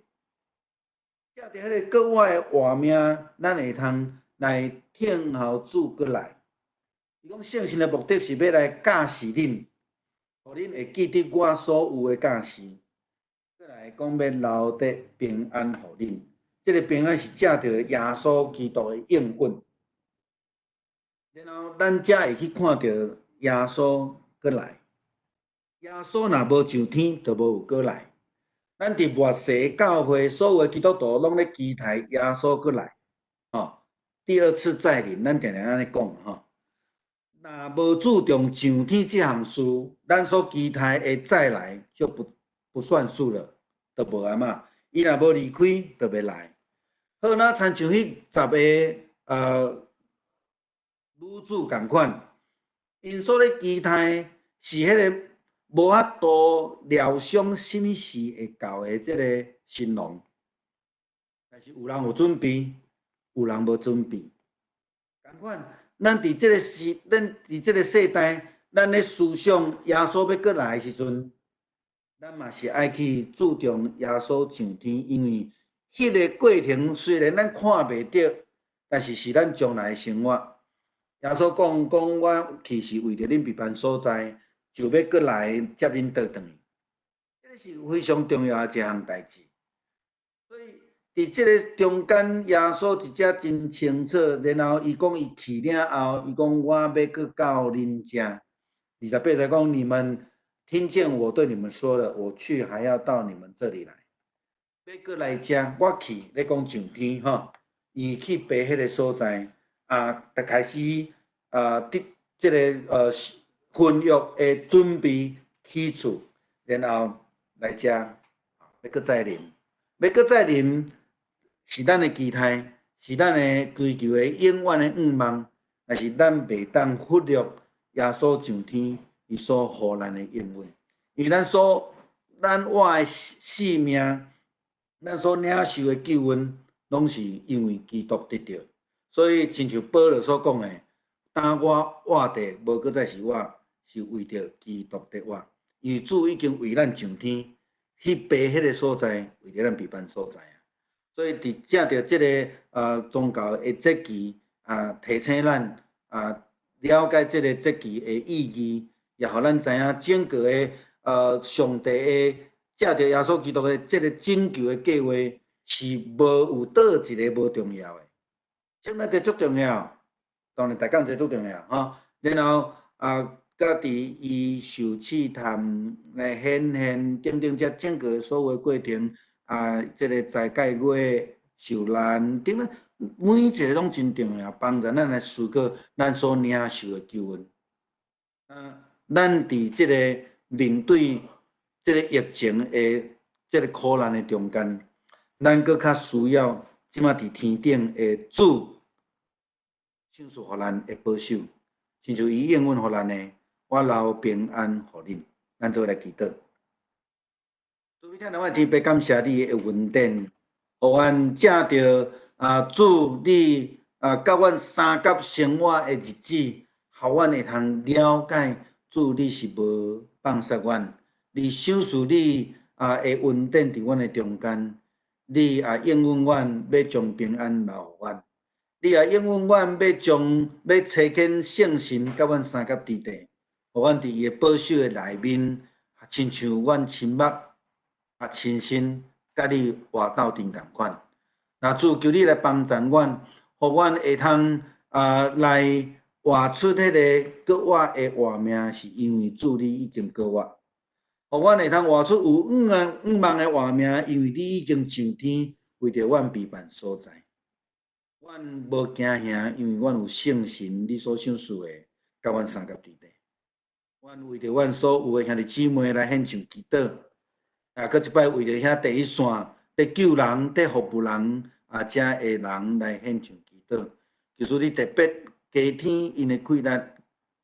藉著彼個閣活的活命，咱會通來聽候主閣來。伊講聖神的目的是欲來教示恁，予恁會記得我所有的教示。閣來講欲留得平安予恁，這个平安是藉著耶穌基督的應允，然後咱才會去看著耶穌閣來。耶穌若無上天，就無有閣來。咱佇末世教會所有的基督徒攏咧期待耶穌閣來，吼，第二次再臨，咱定定按呢講吼。若無注重上天這項事，咱所期待的再來就不算數了，就無啊嘛。伊若無離開，就袂來。好，若親像彼10个女子仝款，𪜶所咧期待是彼个無法度料想啥物時會到的這个新郎，但是有人有準備，有人無準備。仝款，咱佇這个時，咱佇這个世代，咱咧思想耶穌欲閣來的時陣，咱嘛是愛去注重耶穌上天，因為彼个過程雖然咱看袂著，但是是咱將來的生活。耶穌講講，我去是為著恁備辦所在，就欲閣來接恁倒轉去。這个是非常重要的一項代誌。所以佇這个中間，耶穌佇遮真清楚，然後伊講伊去了後，伊講我欲閣到恁遮。28節講，你們聽見我對你們說了，我去還要到你們這裡來。欲閣來遮，我去咧講上天吼，伊去備彼个所在啊，就開始啊，佇這个婚約的準備起厝，然後來遮欲閣再臨，欲閣再臨是咱的期待，是咱的追求的永遠的願望，但是咱袂當忽略耶穌上天伊所予咱的應允，因為咱活的性命，咱所領受的救恩，攏是因為基督得著，所以親像保羅所講的，當我活著，無閣再是我，是為著基督佇活。因為主已經為咱上天去備彼个所在，為著咱備辦所在啊。所以佇藉著這个宗教的節期啊，提醒咱啊，了解這个節期的意義，也予咱知影整個的上帝的藉著耶穌基督的這个拯救的計劃是無有佗一个無重要的。聖誕節足重要，當然大感節足重要吼。然後啊，佮佇伊受試探來顯現等等，這整個所有過程啊，這个齋戒月受難等等，每一个攏真重要，幫助咱來思考咱所領受的救恩。啊，咱佇這个面對這个疫情的這个苦難的中間，咱閣較需要這馬佇天頂的主，賞賜予咱的保守，親像伊應允予咱的，我留平安予恁，咱做伙來祈禱。慈悲疼愛的天父，感謝你的恩典，予阮藉著啊主你啊佮阮相佮生活的日子，予阮會通了解主你是無放捨阮，你賞賜你啊的恩典佇阮的中間，你也應允阮欲將平安留予阮，你也應允阮欲將欲差遣聖神佮阮相佮佇地，予阮佇伊的保守的內面，親像阮親目啊親身佮你活鬥陣仝款。那主求你來幫助阮，予阮會通啊來活出彼个閣活的活命，是因為主你已經閣活。予阮會通活出有願望的活命，因為你已經上天，為著阮備辦所在。阮無驚嚇，因為阮有聖神，你所賞賜的，佮阮相佮佇地。阮為著阮所有的兄弟姊妹來獻上祈禱。啊，閣一擺為著遐第一線佇救人、佇服務人啊，遮的人來獻上祈禱。求主你特別加添𪜶的气力，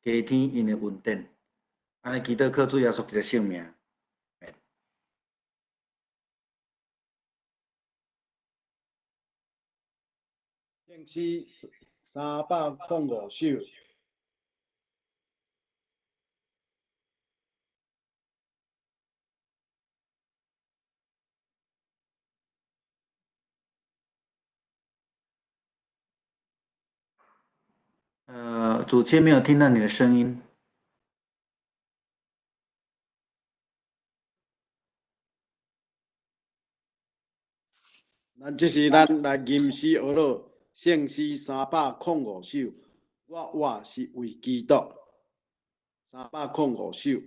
加添𪜶的恩典。按呢祈祷靠主耶稣基督圣名。圣诗305首。主持没有听到你的声音。咱这是咱来吟诗学乐，圣诗305首。我活是为基督。305首。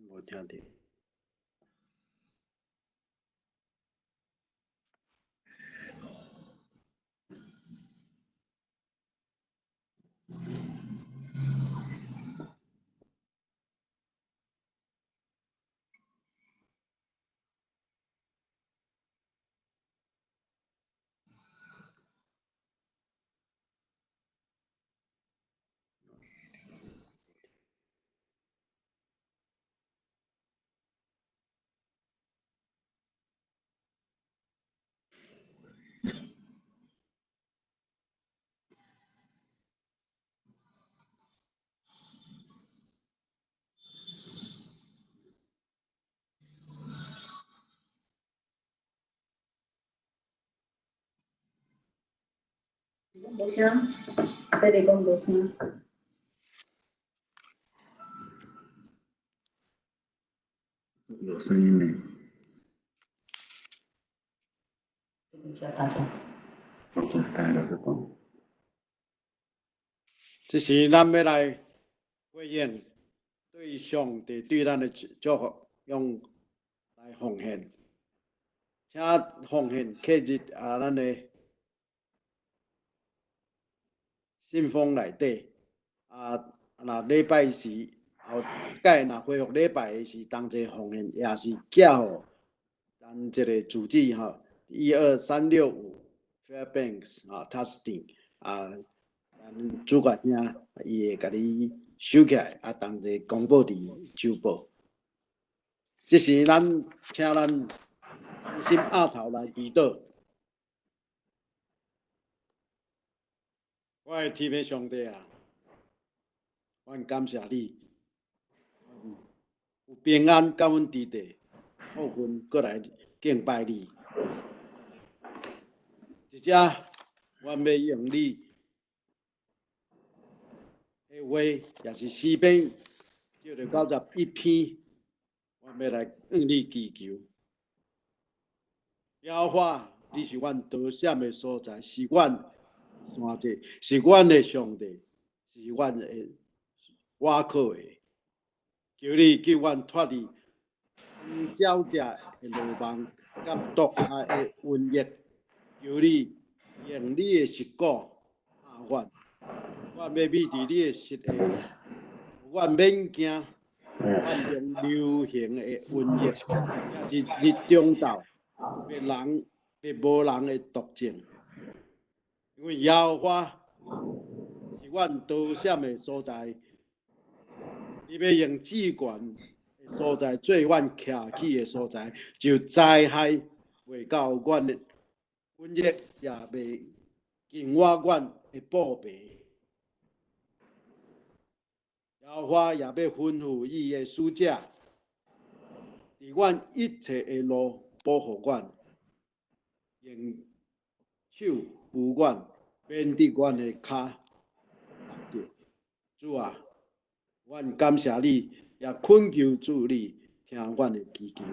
无听著。无声，这里讲无声。有声音呢。这时咱欲来回应对上帝对咱的祝福，用来奉献，请奉献刻入咱的信封内底。若礼拜时后盖若恢复礼拜的时，同齐奉献也是寄予咱这个住址吼，12365 Fairbanks Tustin 咱主管兄伊会共你收起来，同齐公布伫周报。这时咱请咱心额头来祈祷。我的天父上帝啊，阮感谢你，有平安佮阮伫地，福分阁来敬拜你。这只，阮欲用你的话，也是诗篇91篇，阮欲来向你祈求。耶和华，你是阮逃闪的所在，是阮山寨，是阮的上帝，是阮的倚靠的。求你救阮脱离鸟食的罗网，佮毒害的瘟疫。求你用你的实骨压阮，阮欲秘伫你的实下，阮免惊，阮用流行的瘟疫，也是日中昼别人别无人的毒症。因为耶和华是阮逃闪的所在，你欲用至悬的所在做阮徛起的所在，就灾害袂到阮的瘟疫，也袂近我阮的布棚。耶和华也欲吩咐伊的使者，伫阮一切的路保护阮，用手扶阮，免得阮的跤踏著。主啊，阮感謝你，也懇求主你聽阮的祈求，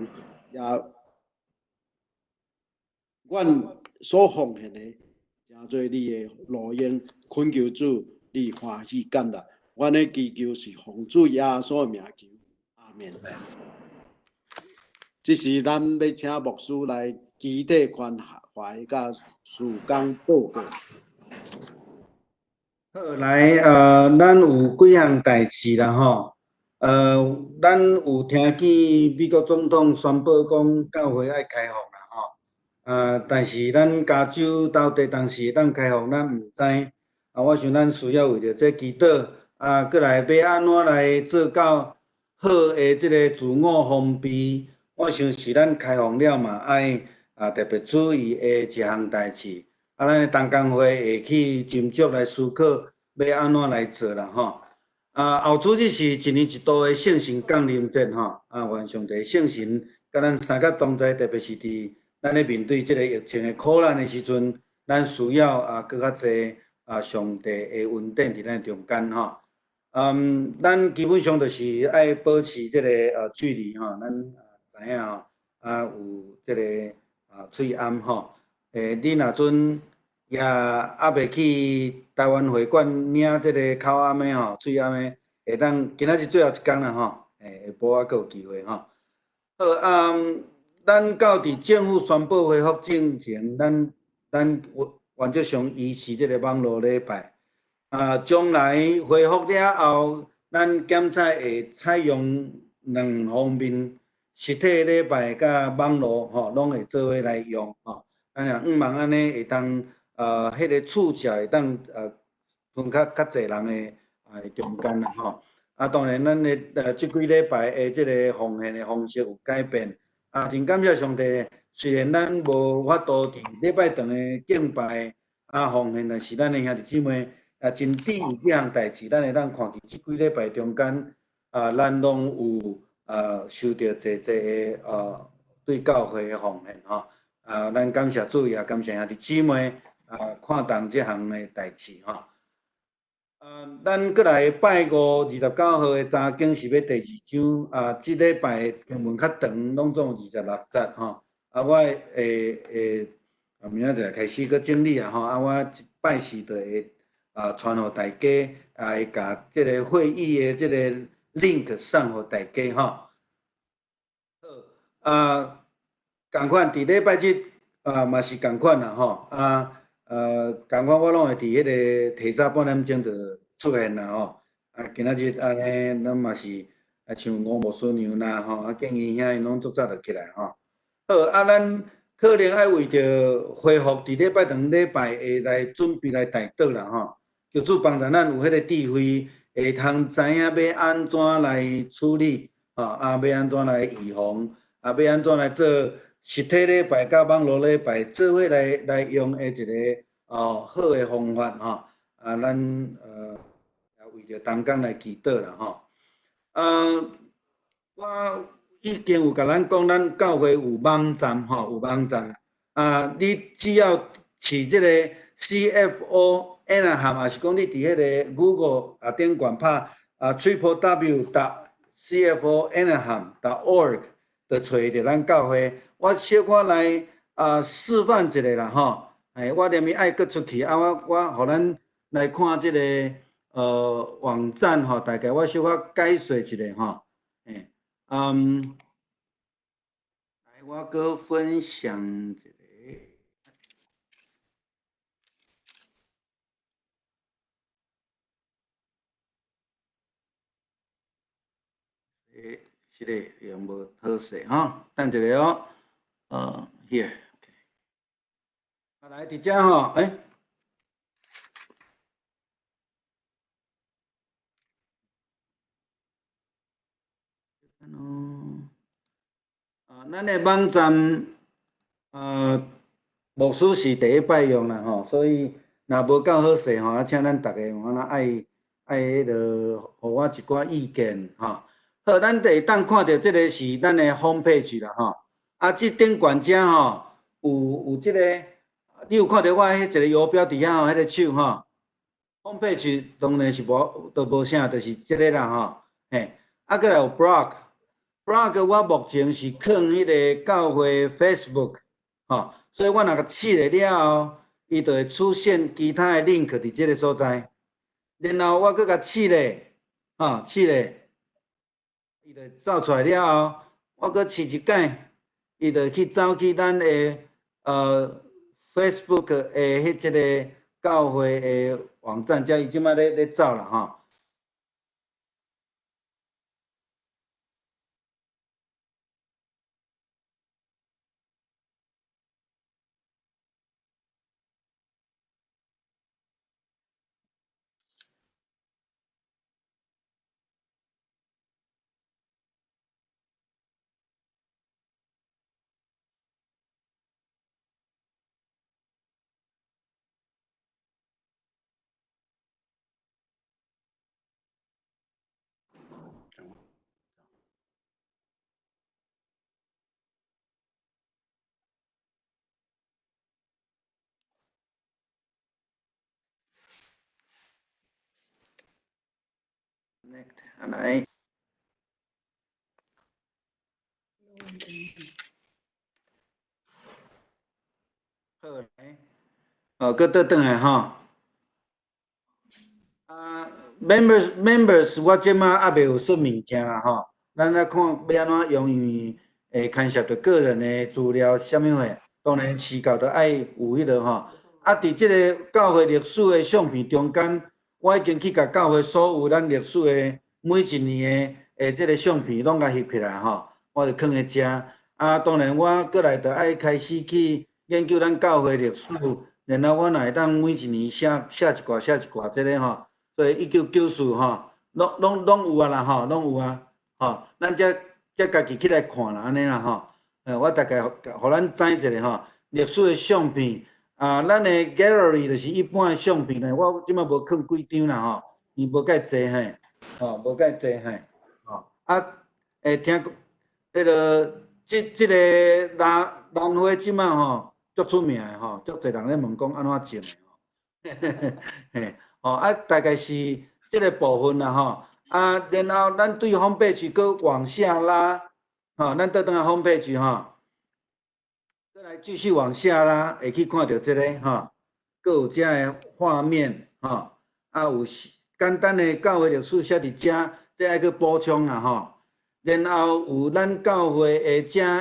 也阮所奉獻的，成做你的爐煙，懇求主你歡喜接納。阮的祈求是奉主耶穌的名求，阿們。這時咱欲請牧師來祈禱關懷佮事工報告。好，來，咱有幾項代誌啦吼，咱有聽見美國總統宣布講教會愛開放啦吼，啊，但是咱加州到底當時會當開放，咱毋知。啊，我想咱需要為著這祈禱，啊，閣來欲按怎來做到好的這个自我防備，我想是咱開放了嘛，愛啊特別注意的一項代誌。啊，咱的同工會會去斟酌來思考，欲按怎來做啦吼。啊，後主日是一年一度的聖神降臨節吼。啊，願上帝聖神佮咱三甲同在，特別是佇咱咧面對這个疫情的苦難的時陣，咱需要啊閣較濟啊上帝的恩典佇咱中間吼。嗯，咱基本上就是愛保持這个距離吼，咱知影吼，啊有這个啊喙罨吼。你若陣也猶未去台灣會館領這个口罨的吼，喙罨的，會當今仔日最後一工啦吼，下晡還閣有機會吼。好啊，咱到佇政府宣布恢復進前，咱原則上維持這个網路禮拜。啊，將來恢復了後，咱檢查會採用兩方面，實體禮拜佮網路吼，攏會做伙來用吼。咱若向望按呢會當，彼个觸角會當分較較濟人的中間啦吼。啊，當然咱的這幾禮拜的這个奉獻的方式有改變。啊，真感謝上帝，雖然咱無法度佇禮拜堂的敬拜啊奉獻，但是咱的兄弟姊妹啊，真注意這項代誌，咱會當看見這幾禮拜中間啊，咱攏有啊收著濟濟的對教會的奉獻吼。啊，咱感謝主，也感謝兄弟姊妹啊，看重這項的代誌吼。啊，咱閣來拜五29號的查經是欲第二章啊，這禮拜經文較長，攏總有26節吼。啊，我會會明仔載開始閣整理啊吼。啊，我拜四就會啊傳予大家，啊會共這个會議的這个 link 送予大家吼。好，啊。仝款佇禮拜日啊，嘛是仝款啦吼啊，仝款我攏會佇彼个提早半點鐘就出現啦吼。啊，今仔日按呢，咱嘛是啊，像吳牧師娘啦吼，啊，建議兄𪜶攏足早就起來吼。好，啊，咱可能愛為著恢復佇禮拜堂禮拜會來準備來代禱啦吼。求主幫助咱有彼个智慧，會通知影欲按怎來處理吼，啊，欲按怎來預防，啊，欲按怎來做。實體禮拜佮網路禮拜做伙來用的一个好的方法吼，啊，咱為著同工來祈禱啦吼。我已經有共咱講，咱教會有網站吼，有網站啊，你只要飼這个 CFO Anaheim，抑是講你佇彼个 Google 啊頂懸拍啊 triple W dot CFO Anaheim dot org。就揣著咱教會，我小可來啊示範一下啦吼。哎，我連伊愛閣出去啊，我予咱來看這个網站吼，大概我小可解說一下吼。欸，嗯，來我閣分享一下。欸，這个用無好勢吼，等一下哦。Here，啊，來佇遮吼，欸，啊，咱的網站，牧師是第一擺用啦吼，所以若無夠好勢吼，啊，請咱逐家有按怎愛彼落，予我一寡意見吼。好，咱就會當看著這个是咱的 home page 啦吼。啊，這頂懸遮吼，有這个，你有看著我彼一个游標佇遐吼，彼个手吼。，home page 當然是無，都無啥，就是這个啦吼，嘿，啊，閣來有 blog，blog 我目前是囥彼个教會 Facebook，吼，所以我若共試了了後，伊就會出現其他的 link 佇這个所在，然後我閣共試咧，吼，試咧，伊就走出來了後，我閣試一擺，伊就去走去咱的Facebook 的彼一个教會的網站，遮伊這擺咧走啦吼。來，好來，哦，閣倒轉來吼。啊，members，我這馬猶未有說物件啦吼，咱來看欲按怎用，因為會牽涉著個人的資料，啥物貨，當然市教著愛有彼个吼。啊，佇這个教會歷史的相片中間，我已經去共教會所有咱歷史的每一年的這个相片攏共翕起來吼，我就囥佇遮。啊，當然我閣來著愛開始去研究咱教會歷史，然後我若會當每一年寫寫一寡寫一寡這个吼，所以1994吼，攏有啊啦吼，攏有啊，吼，咱才家己起來看啦，按呢啦吼。我大概予咱知一下吼，歷史的相片啊，咱的 gallery 就是一般的相片咧，我這擺無囥幾張啦吼，伊無介濟嘿，吼，無介濟嘿，吼，啊，會聽講，彼个這个蘭花這擺吼，足出名的吼，足濟人咧問講按怎種的吼，嘿，吼啊，大概是這个部分啦吼，啊，然後咱對 home page閣往下拉，吼，咱倒轉來 home page 吼，閣來繼續往下拉，會去看著這个吼，閣有遮个畫面吼，啊有簡單的教會歷史寫佇遮，這愛閣補充啦吼。然後有咱教會的遮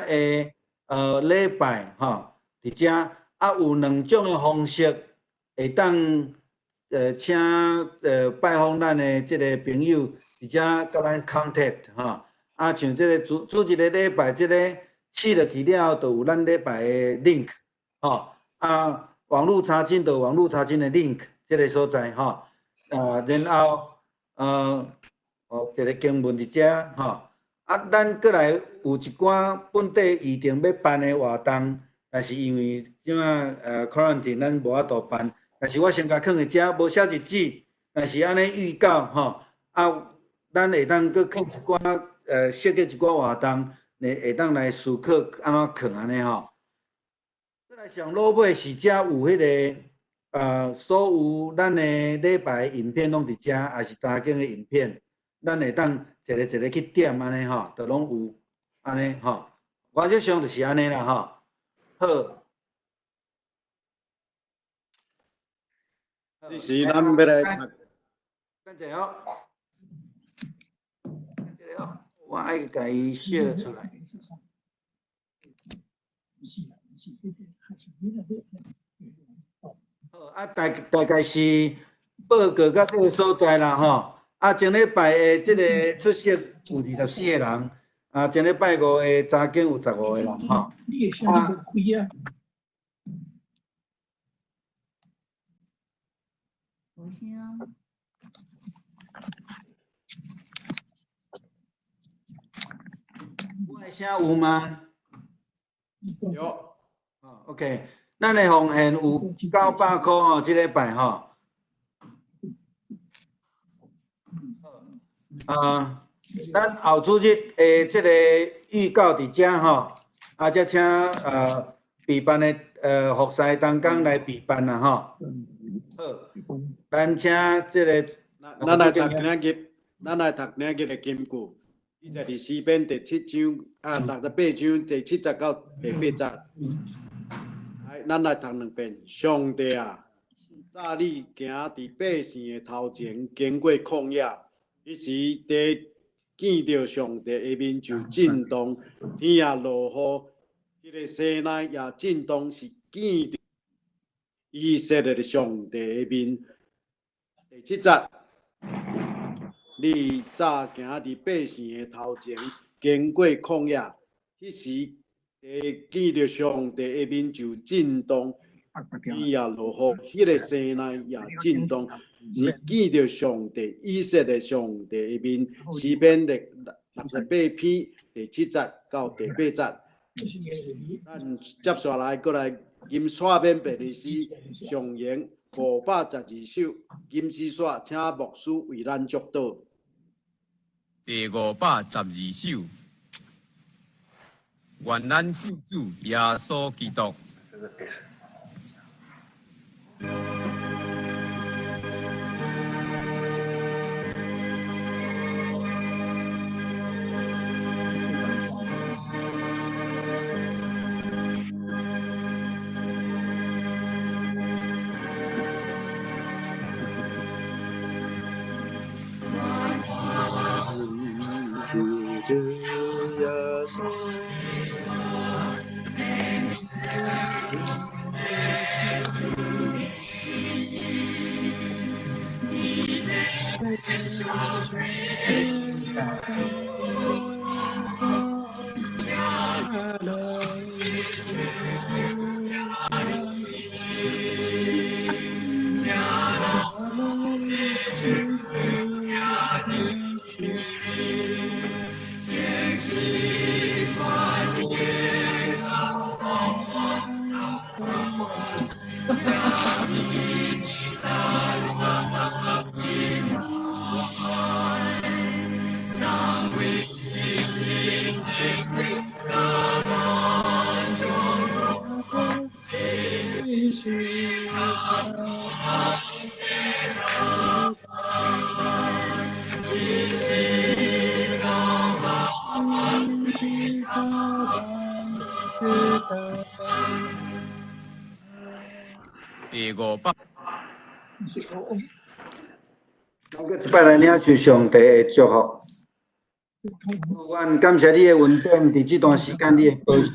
个禮拜吼，佇遮啊有兩種的方式會當請拜訪咱的這个朋友，佇遮佮咱 contact 吼。啊，像這个主主一个禮拜這个試落去了後，就有咱禮拜的 link 吼。啊，網路查經就有網路查經的 link 這个所在吼。啊，然後一个經文佇遮吼。啊，咱閣來有一寡本地預定欲辦的活動，但是因為這馬quarantine 咱無法度辦，但是我先共囥佇遮，無寫日子，但是按呢預告吼，啊，咱會當閣囥一寡設計一寡活動，會當來思考按怎囥按呢吼。閣來上落尾是遮有彼个所有咱的禮拜影片攏佇遮，也是查經的影片，咱會當一个一个去點按呢吼，就攏有按呢吼。原則上就是按呢啦吼。好。這時咱欲來讀。等者哦，等者哦，我愛共伊寫出來。好，啊，大概是報告到這个所在啦吼。啊，前禮拜的這个出席有24個人，啊，前禮拜五的查經有15個人吼。你的聲無開啊？無聲。我的聲有嗎？有。哦，OK，咱的奉獻有900箍吼，這禮拜吼。啊，咱後主日的這个預告佇遮吼，啊，才請備辦的服侍同工來備辦啦吼。好，咱请这个，咱来读今日，咱来读今日的金句，记载伫诗篇第七章啊68章第7节到第8节。来，咱来读两遍。上帝啊，早你行伫百姓的头前，经过旷野，彼时地见著上帝的面就震动，天也落雨，彼个西奈也震动，是见著以色列的上帝的面。第7节，你早行伫百姓的头前，经过旷野，彼时地见著上帝的面就震动，天也落雨，彼个西奈也震动，是见著上帝以色列上帝的面。诗篇68篇第7节到第8节。咱接下来阁来吟煞免白日诗上言512首金丝煞，请牧师为咱祝祷。第512首，愿咱救主耶稣基督。第500。咱阁一摆来领受上帝的祝福。阮感谢你的恩典，伫这段时间你的保守。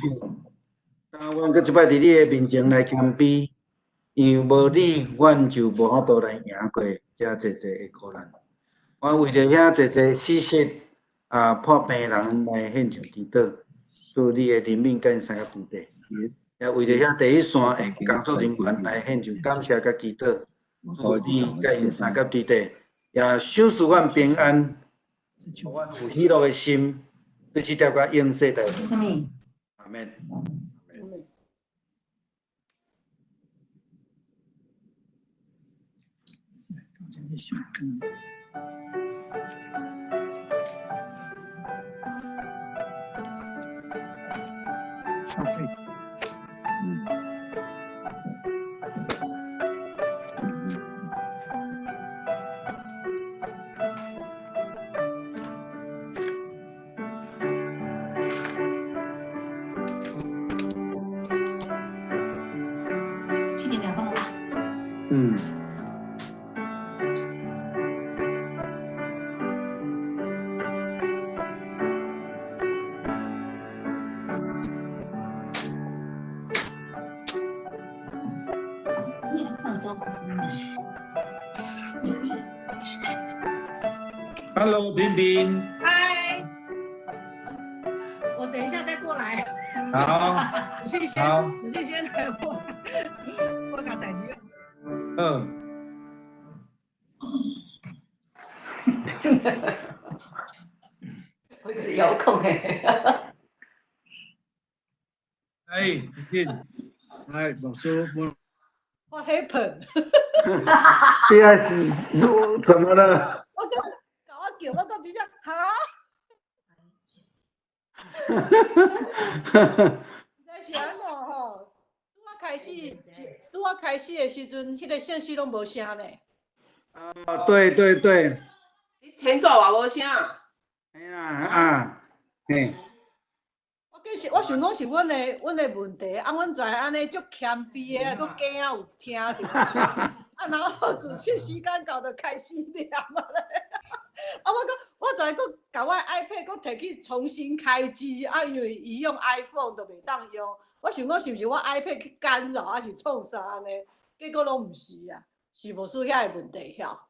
当阮阁一摆伫你的面前来谦卑，因为无你，阮就无法度来赢过遮济济的苦难。我为著遐济济死实啊破病人来献上祈祷，祝你的怜悯佮𪜶相佮之地。也为著遐第一线的工作人员来献上感谢佮祈祷，祝你佮𪜶相佮之地，也赏赐阮平安，予阮有喜乐的心，对这条歌永世代。阿们。Hello，冰冰。嗨，我等一下再过来。好。我去先，我去先来，我搞代志。嗯。我有遥控诶。哎，冰。哎，老师，我。 What happened？对啊，是，怎么了？我讲，搞我叫，我讲真正哈？毋知是按怎吼？拄仔开始，拄仔开始的时阵，彼个信息拢无声呢。啊，对对对。你前奏也无声。嘿啦啊，嘿。我计是，我想讲是阮的问题，啊，阮跩按呢足谦卑的，阁惊有听著。啊，然后自此时间到就开始念啊咧。啊，我阁我跩阁共我 iPad 阁提去重新开机，啊，因为伊用 iPhone 就袂当用。我想讲是毋是我 iPad 去干扰，还是创啥按呢？结果拢毋是啊，是无输遐个问题晓。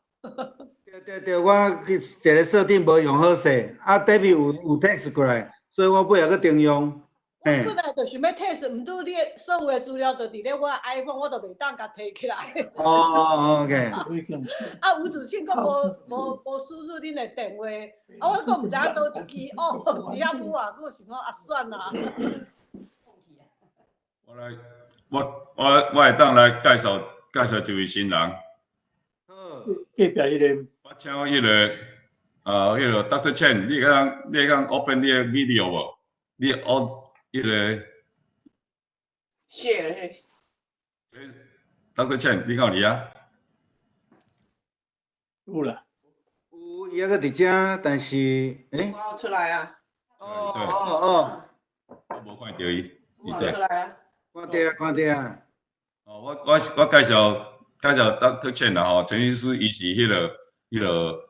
对对对，我一个设定无用好势，啊，David 有 text 过来，所以我尾仔阁重用。我本来就想欲 test，毋拄你所有的资料都伫咧我 iPhone，我就袂当共提起来。哦哦，OK。啊，吴子庆阁无输入恁的电话，啊，我阁毋知影佗一支，哦，伫遐舞偌久，想讲啊，算啦。我来，我会当来介绍介绍一位新人。隔壁彼个。我请彼个，彼个 Dr. Chen，你会当 open 你的 video 无？你 on 彼个。 share。 Dr. Chen，你敢有伫遐？有啦。有，伊犹阁伫遮，但是，欸？我出来啊。哦哦哦。我无看著伊。我出来啊。看著啊，看著啊。哦，我介绍介绍 Dr. Chen 啦吼，陈医师伊是彼个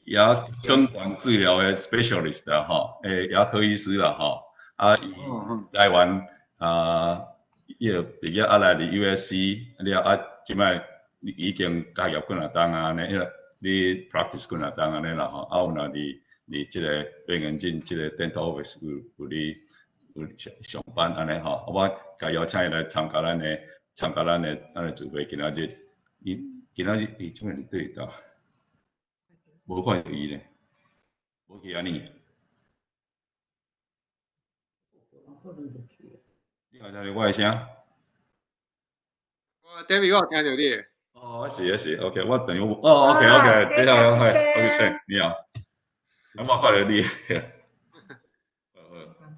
牙根管治疗的 specialist 啦吼，牙科医师啦吼，啊，伊台湾啊，彼个毕业啊来伫 USC 了啊，这摆已经加入几若冬啊，按呢，彼个你 practice 几若冬按呢啦吼，啊有若伫这个变眼镜这个 dental office 有伫有上上班按呢吼，我共邀请伊来参加咱的聚会，今仔日，伊今仔日伊这摆伫佗佗？无看著伊咧，无去按呢？你有听著我的声？我 David，我有听著你。哦，是是，OK，我等于哦，OK OK，等一下，OK，你好，我看著你。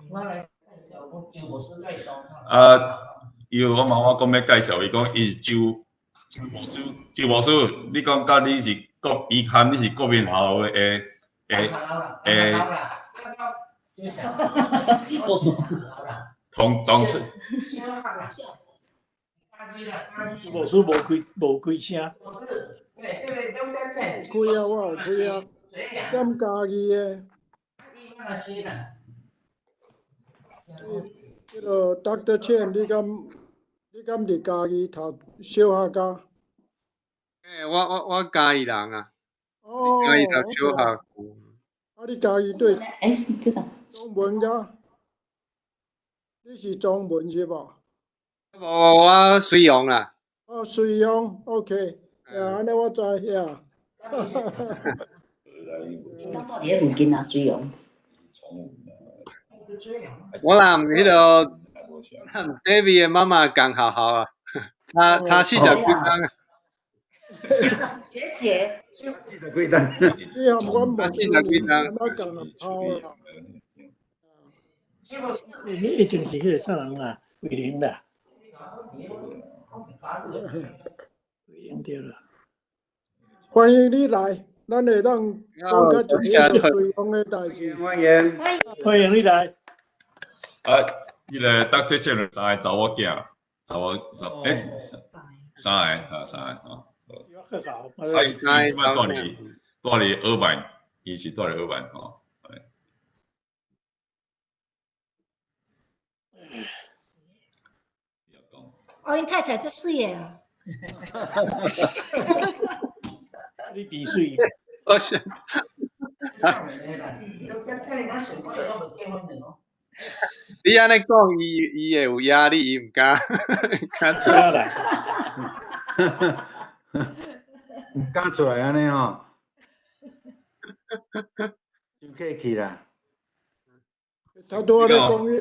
我来介绍，我周牧师介绍。啊，伊有我妈妈讲欲介绍，伊讲伊是周周牧师，周牧师，你讲佮你是国，伊含你是国民校的的同同出。牧师无开声。开啊，我有开啊，踮嘉义的。彼个 Dr. Chen，你敢伫嘉义读小学㗎？欸，我嘉义人啊。哦。嘉义读小学。啊，你嘉义对？欸，叫啥？中文㗎？你是中文是无？无，我水阳啦。哦，水阳，OK，呀，按呢我知呀。你敢住伫咧附近啊，水阳？我人彼个 David 的妈妈仝学校啊，差40几冬啊。学姐。40几冬。你和阮牧师40几冬。我仝学校啦。你一定是彼个啥人啦？伟玲啦。伟玲对啦。欢迎你来，咱会当讲较一些水阳的代志。欢迎，欢迎你来。啊，彼个 Dr. Chen 有三个查某囝，查某查欸，三个啊，三个吼。啊，伊这摆住伫尔湾，伊是住伫尔湾吼。哦，𪜶太太足媠的啊！你比媠。我是。你按呢讲，伊会有压力，伊毋敢，敢出来。毋敢出来按呢吼。伤客气啦。头拄仔咧讲彼，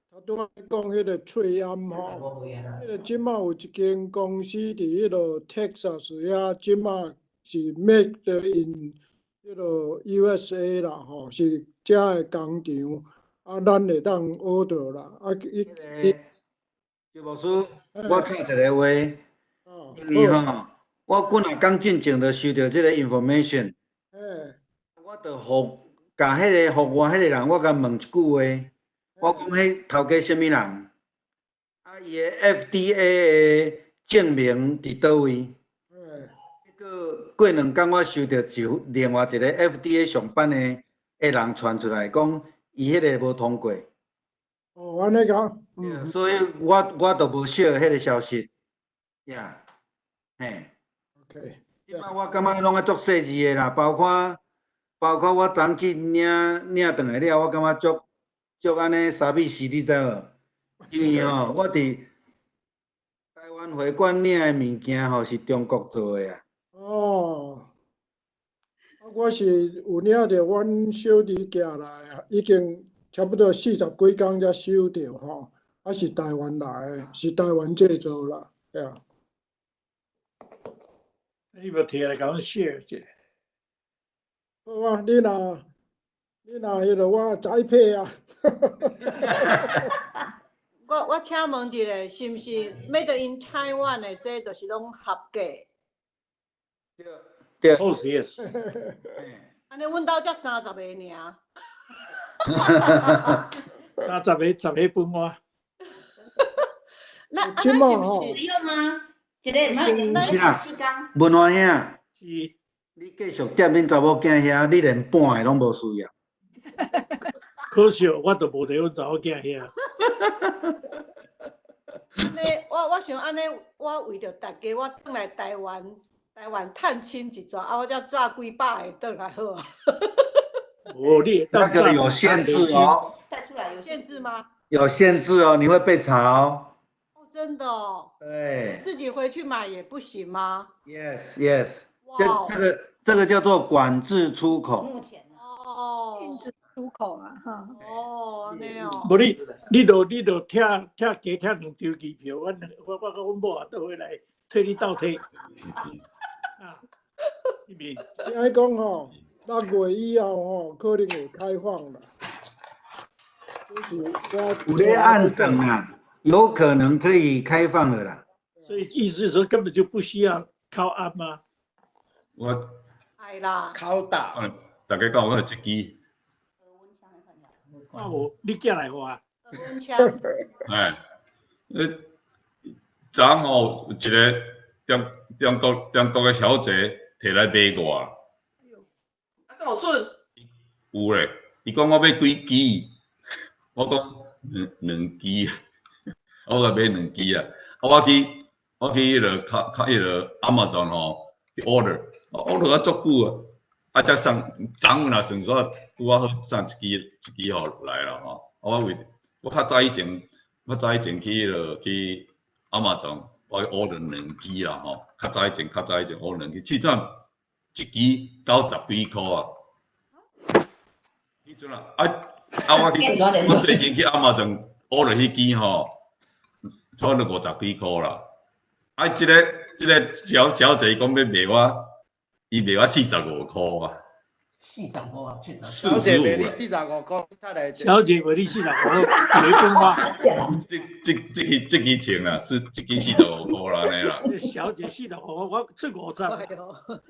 头拄仔咧讲彼个喙炎吼，彼个这马有一间公司伫彼个 Texas 遐，这马是 made in 彼个 USA 啦吼，是遮的工厂，啊，咱会当 order 啦，啊，伊伊。周牧师，我插一个话，因为吼，我幾若工進前就收著這个 information，我就予共彼个予我彼个人，我共問一句話，我講彼頭家啥物人？啊，伊的 FDA 的證明佇佗位？結果過2工我收著一另外一个 FDA 上班的人傳出來，講伊彼个無通過。哦，按呢講，所以我就無曉彼个消息，呀，嘿。 OK。這擺我感覺攏愛足細緻的啦，包括我昨去領轉來了，我感覺足足按呢傻逼死，你知無？因為吼，我佇台灣會館領的物件吼是中國做的啊。哦，啊，我是有領著阮小弟寄來啊，已經差不多40幾工才收著吼，啊是台灣來的，是台灣製造啦，對啊。你無提來共阮 share 一下？好啊，你若彼个我栽培啊。我請問一下，是毋是 Made in Taiwan 的這就是攏合格？對。 Oh yes。按呢，阮兜才30个爾。30个，10个分我。那啊，這咱是馬吼毋是？使用嗎？一個毋毋是啦，時間。文華兄，是。你繼續踮恁查某囝遐，你連半个攏無需要。可惜我都無佇阮查某囝遐。按呢，我想按呢，我為著大家，我轉來台灣，台灣探親一逝，啊，我才炸幾百个轉來好啊。無你那個有限制哦。帶出來有限制嗎？有限制哦，你會被查哦。哦，真的哦。對。自己回去買也不行嗎？Yes, yes。哇。這個叫做管制出口。目前。哦。禁止出口啊，哈。哦，按呢哦。無你就拆拆加拆兩張機票，阮我我佮阮某也倒回來替你鬥提。啊，是毋是？聽講吼，6月以後吼，可能會開放啦。就是我有咧按算啊，有可能可以開放了啦。所以意思是說根本就不需要靠岸嗎？我愛啦。靠打。大家講我有這支。啊無，你寄來予我。哎，昨昏吼有一个中國的小姐提來賣我。啊，敢有準？有咧，伊講我欲幾支，我講兩支，我共買兩支啊。啊，我去彼个較較彼个 Amazon 吼去 order，order 啊足久啊，啊才送，昨昏若算煞拄仔好送一支一支予來啦吼。啊，我為我較早以前，我早以前去彼个去 Amazon，我 order 兩支啦吼。較早以前 order 兩支，試怎一支90幾箍啊。彼陣啊，啊啊！我去，我最近去 Amazon order 彼支吼，差不多50幾箍啦。啊，這個小姐講欲賣我，伊賣我45箍啊。45啊，45。小姐賣你45箍，睇來。小姐賣你45，一个分我。這支錢啦，是這支45箍啦，按呢啦。小姐45，我出50。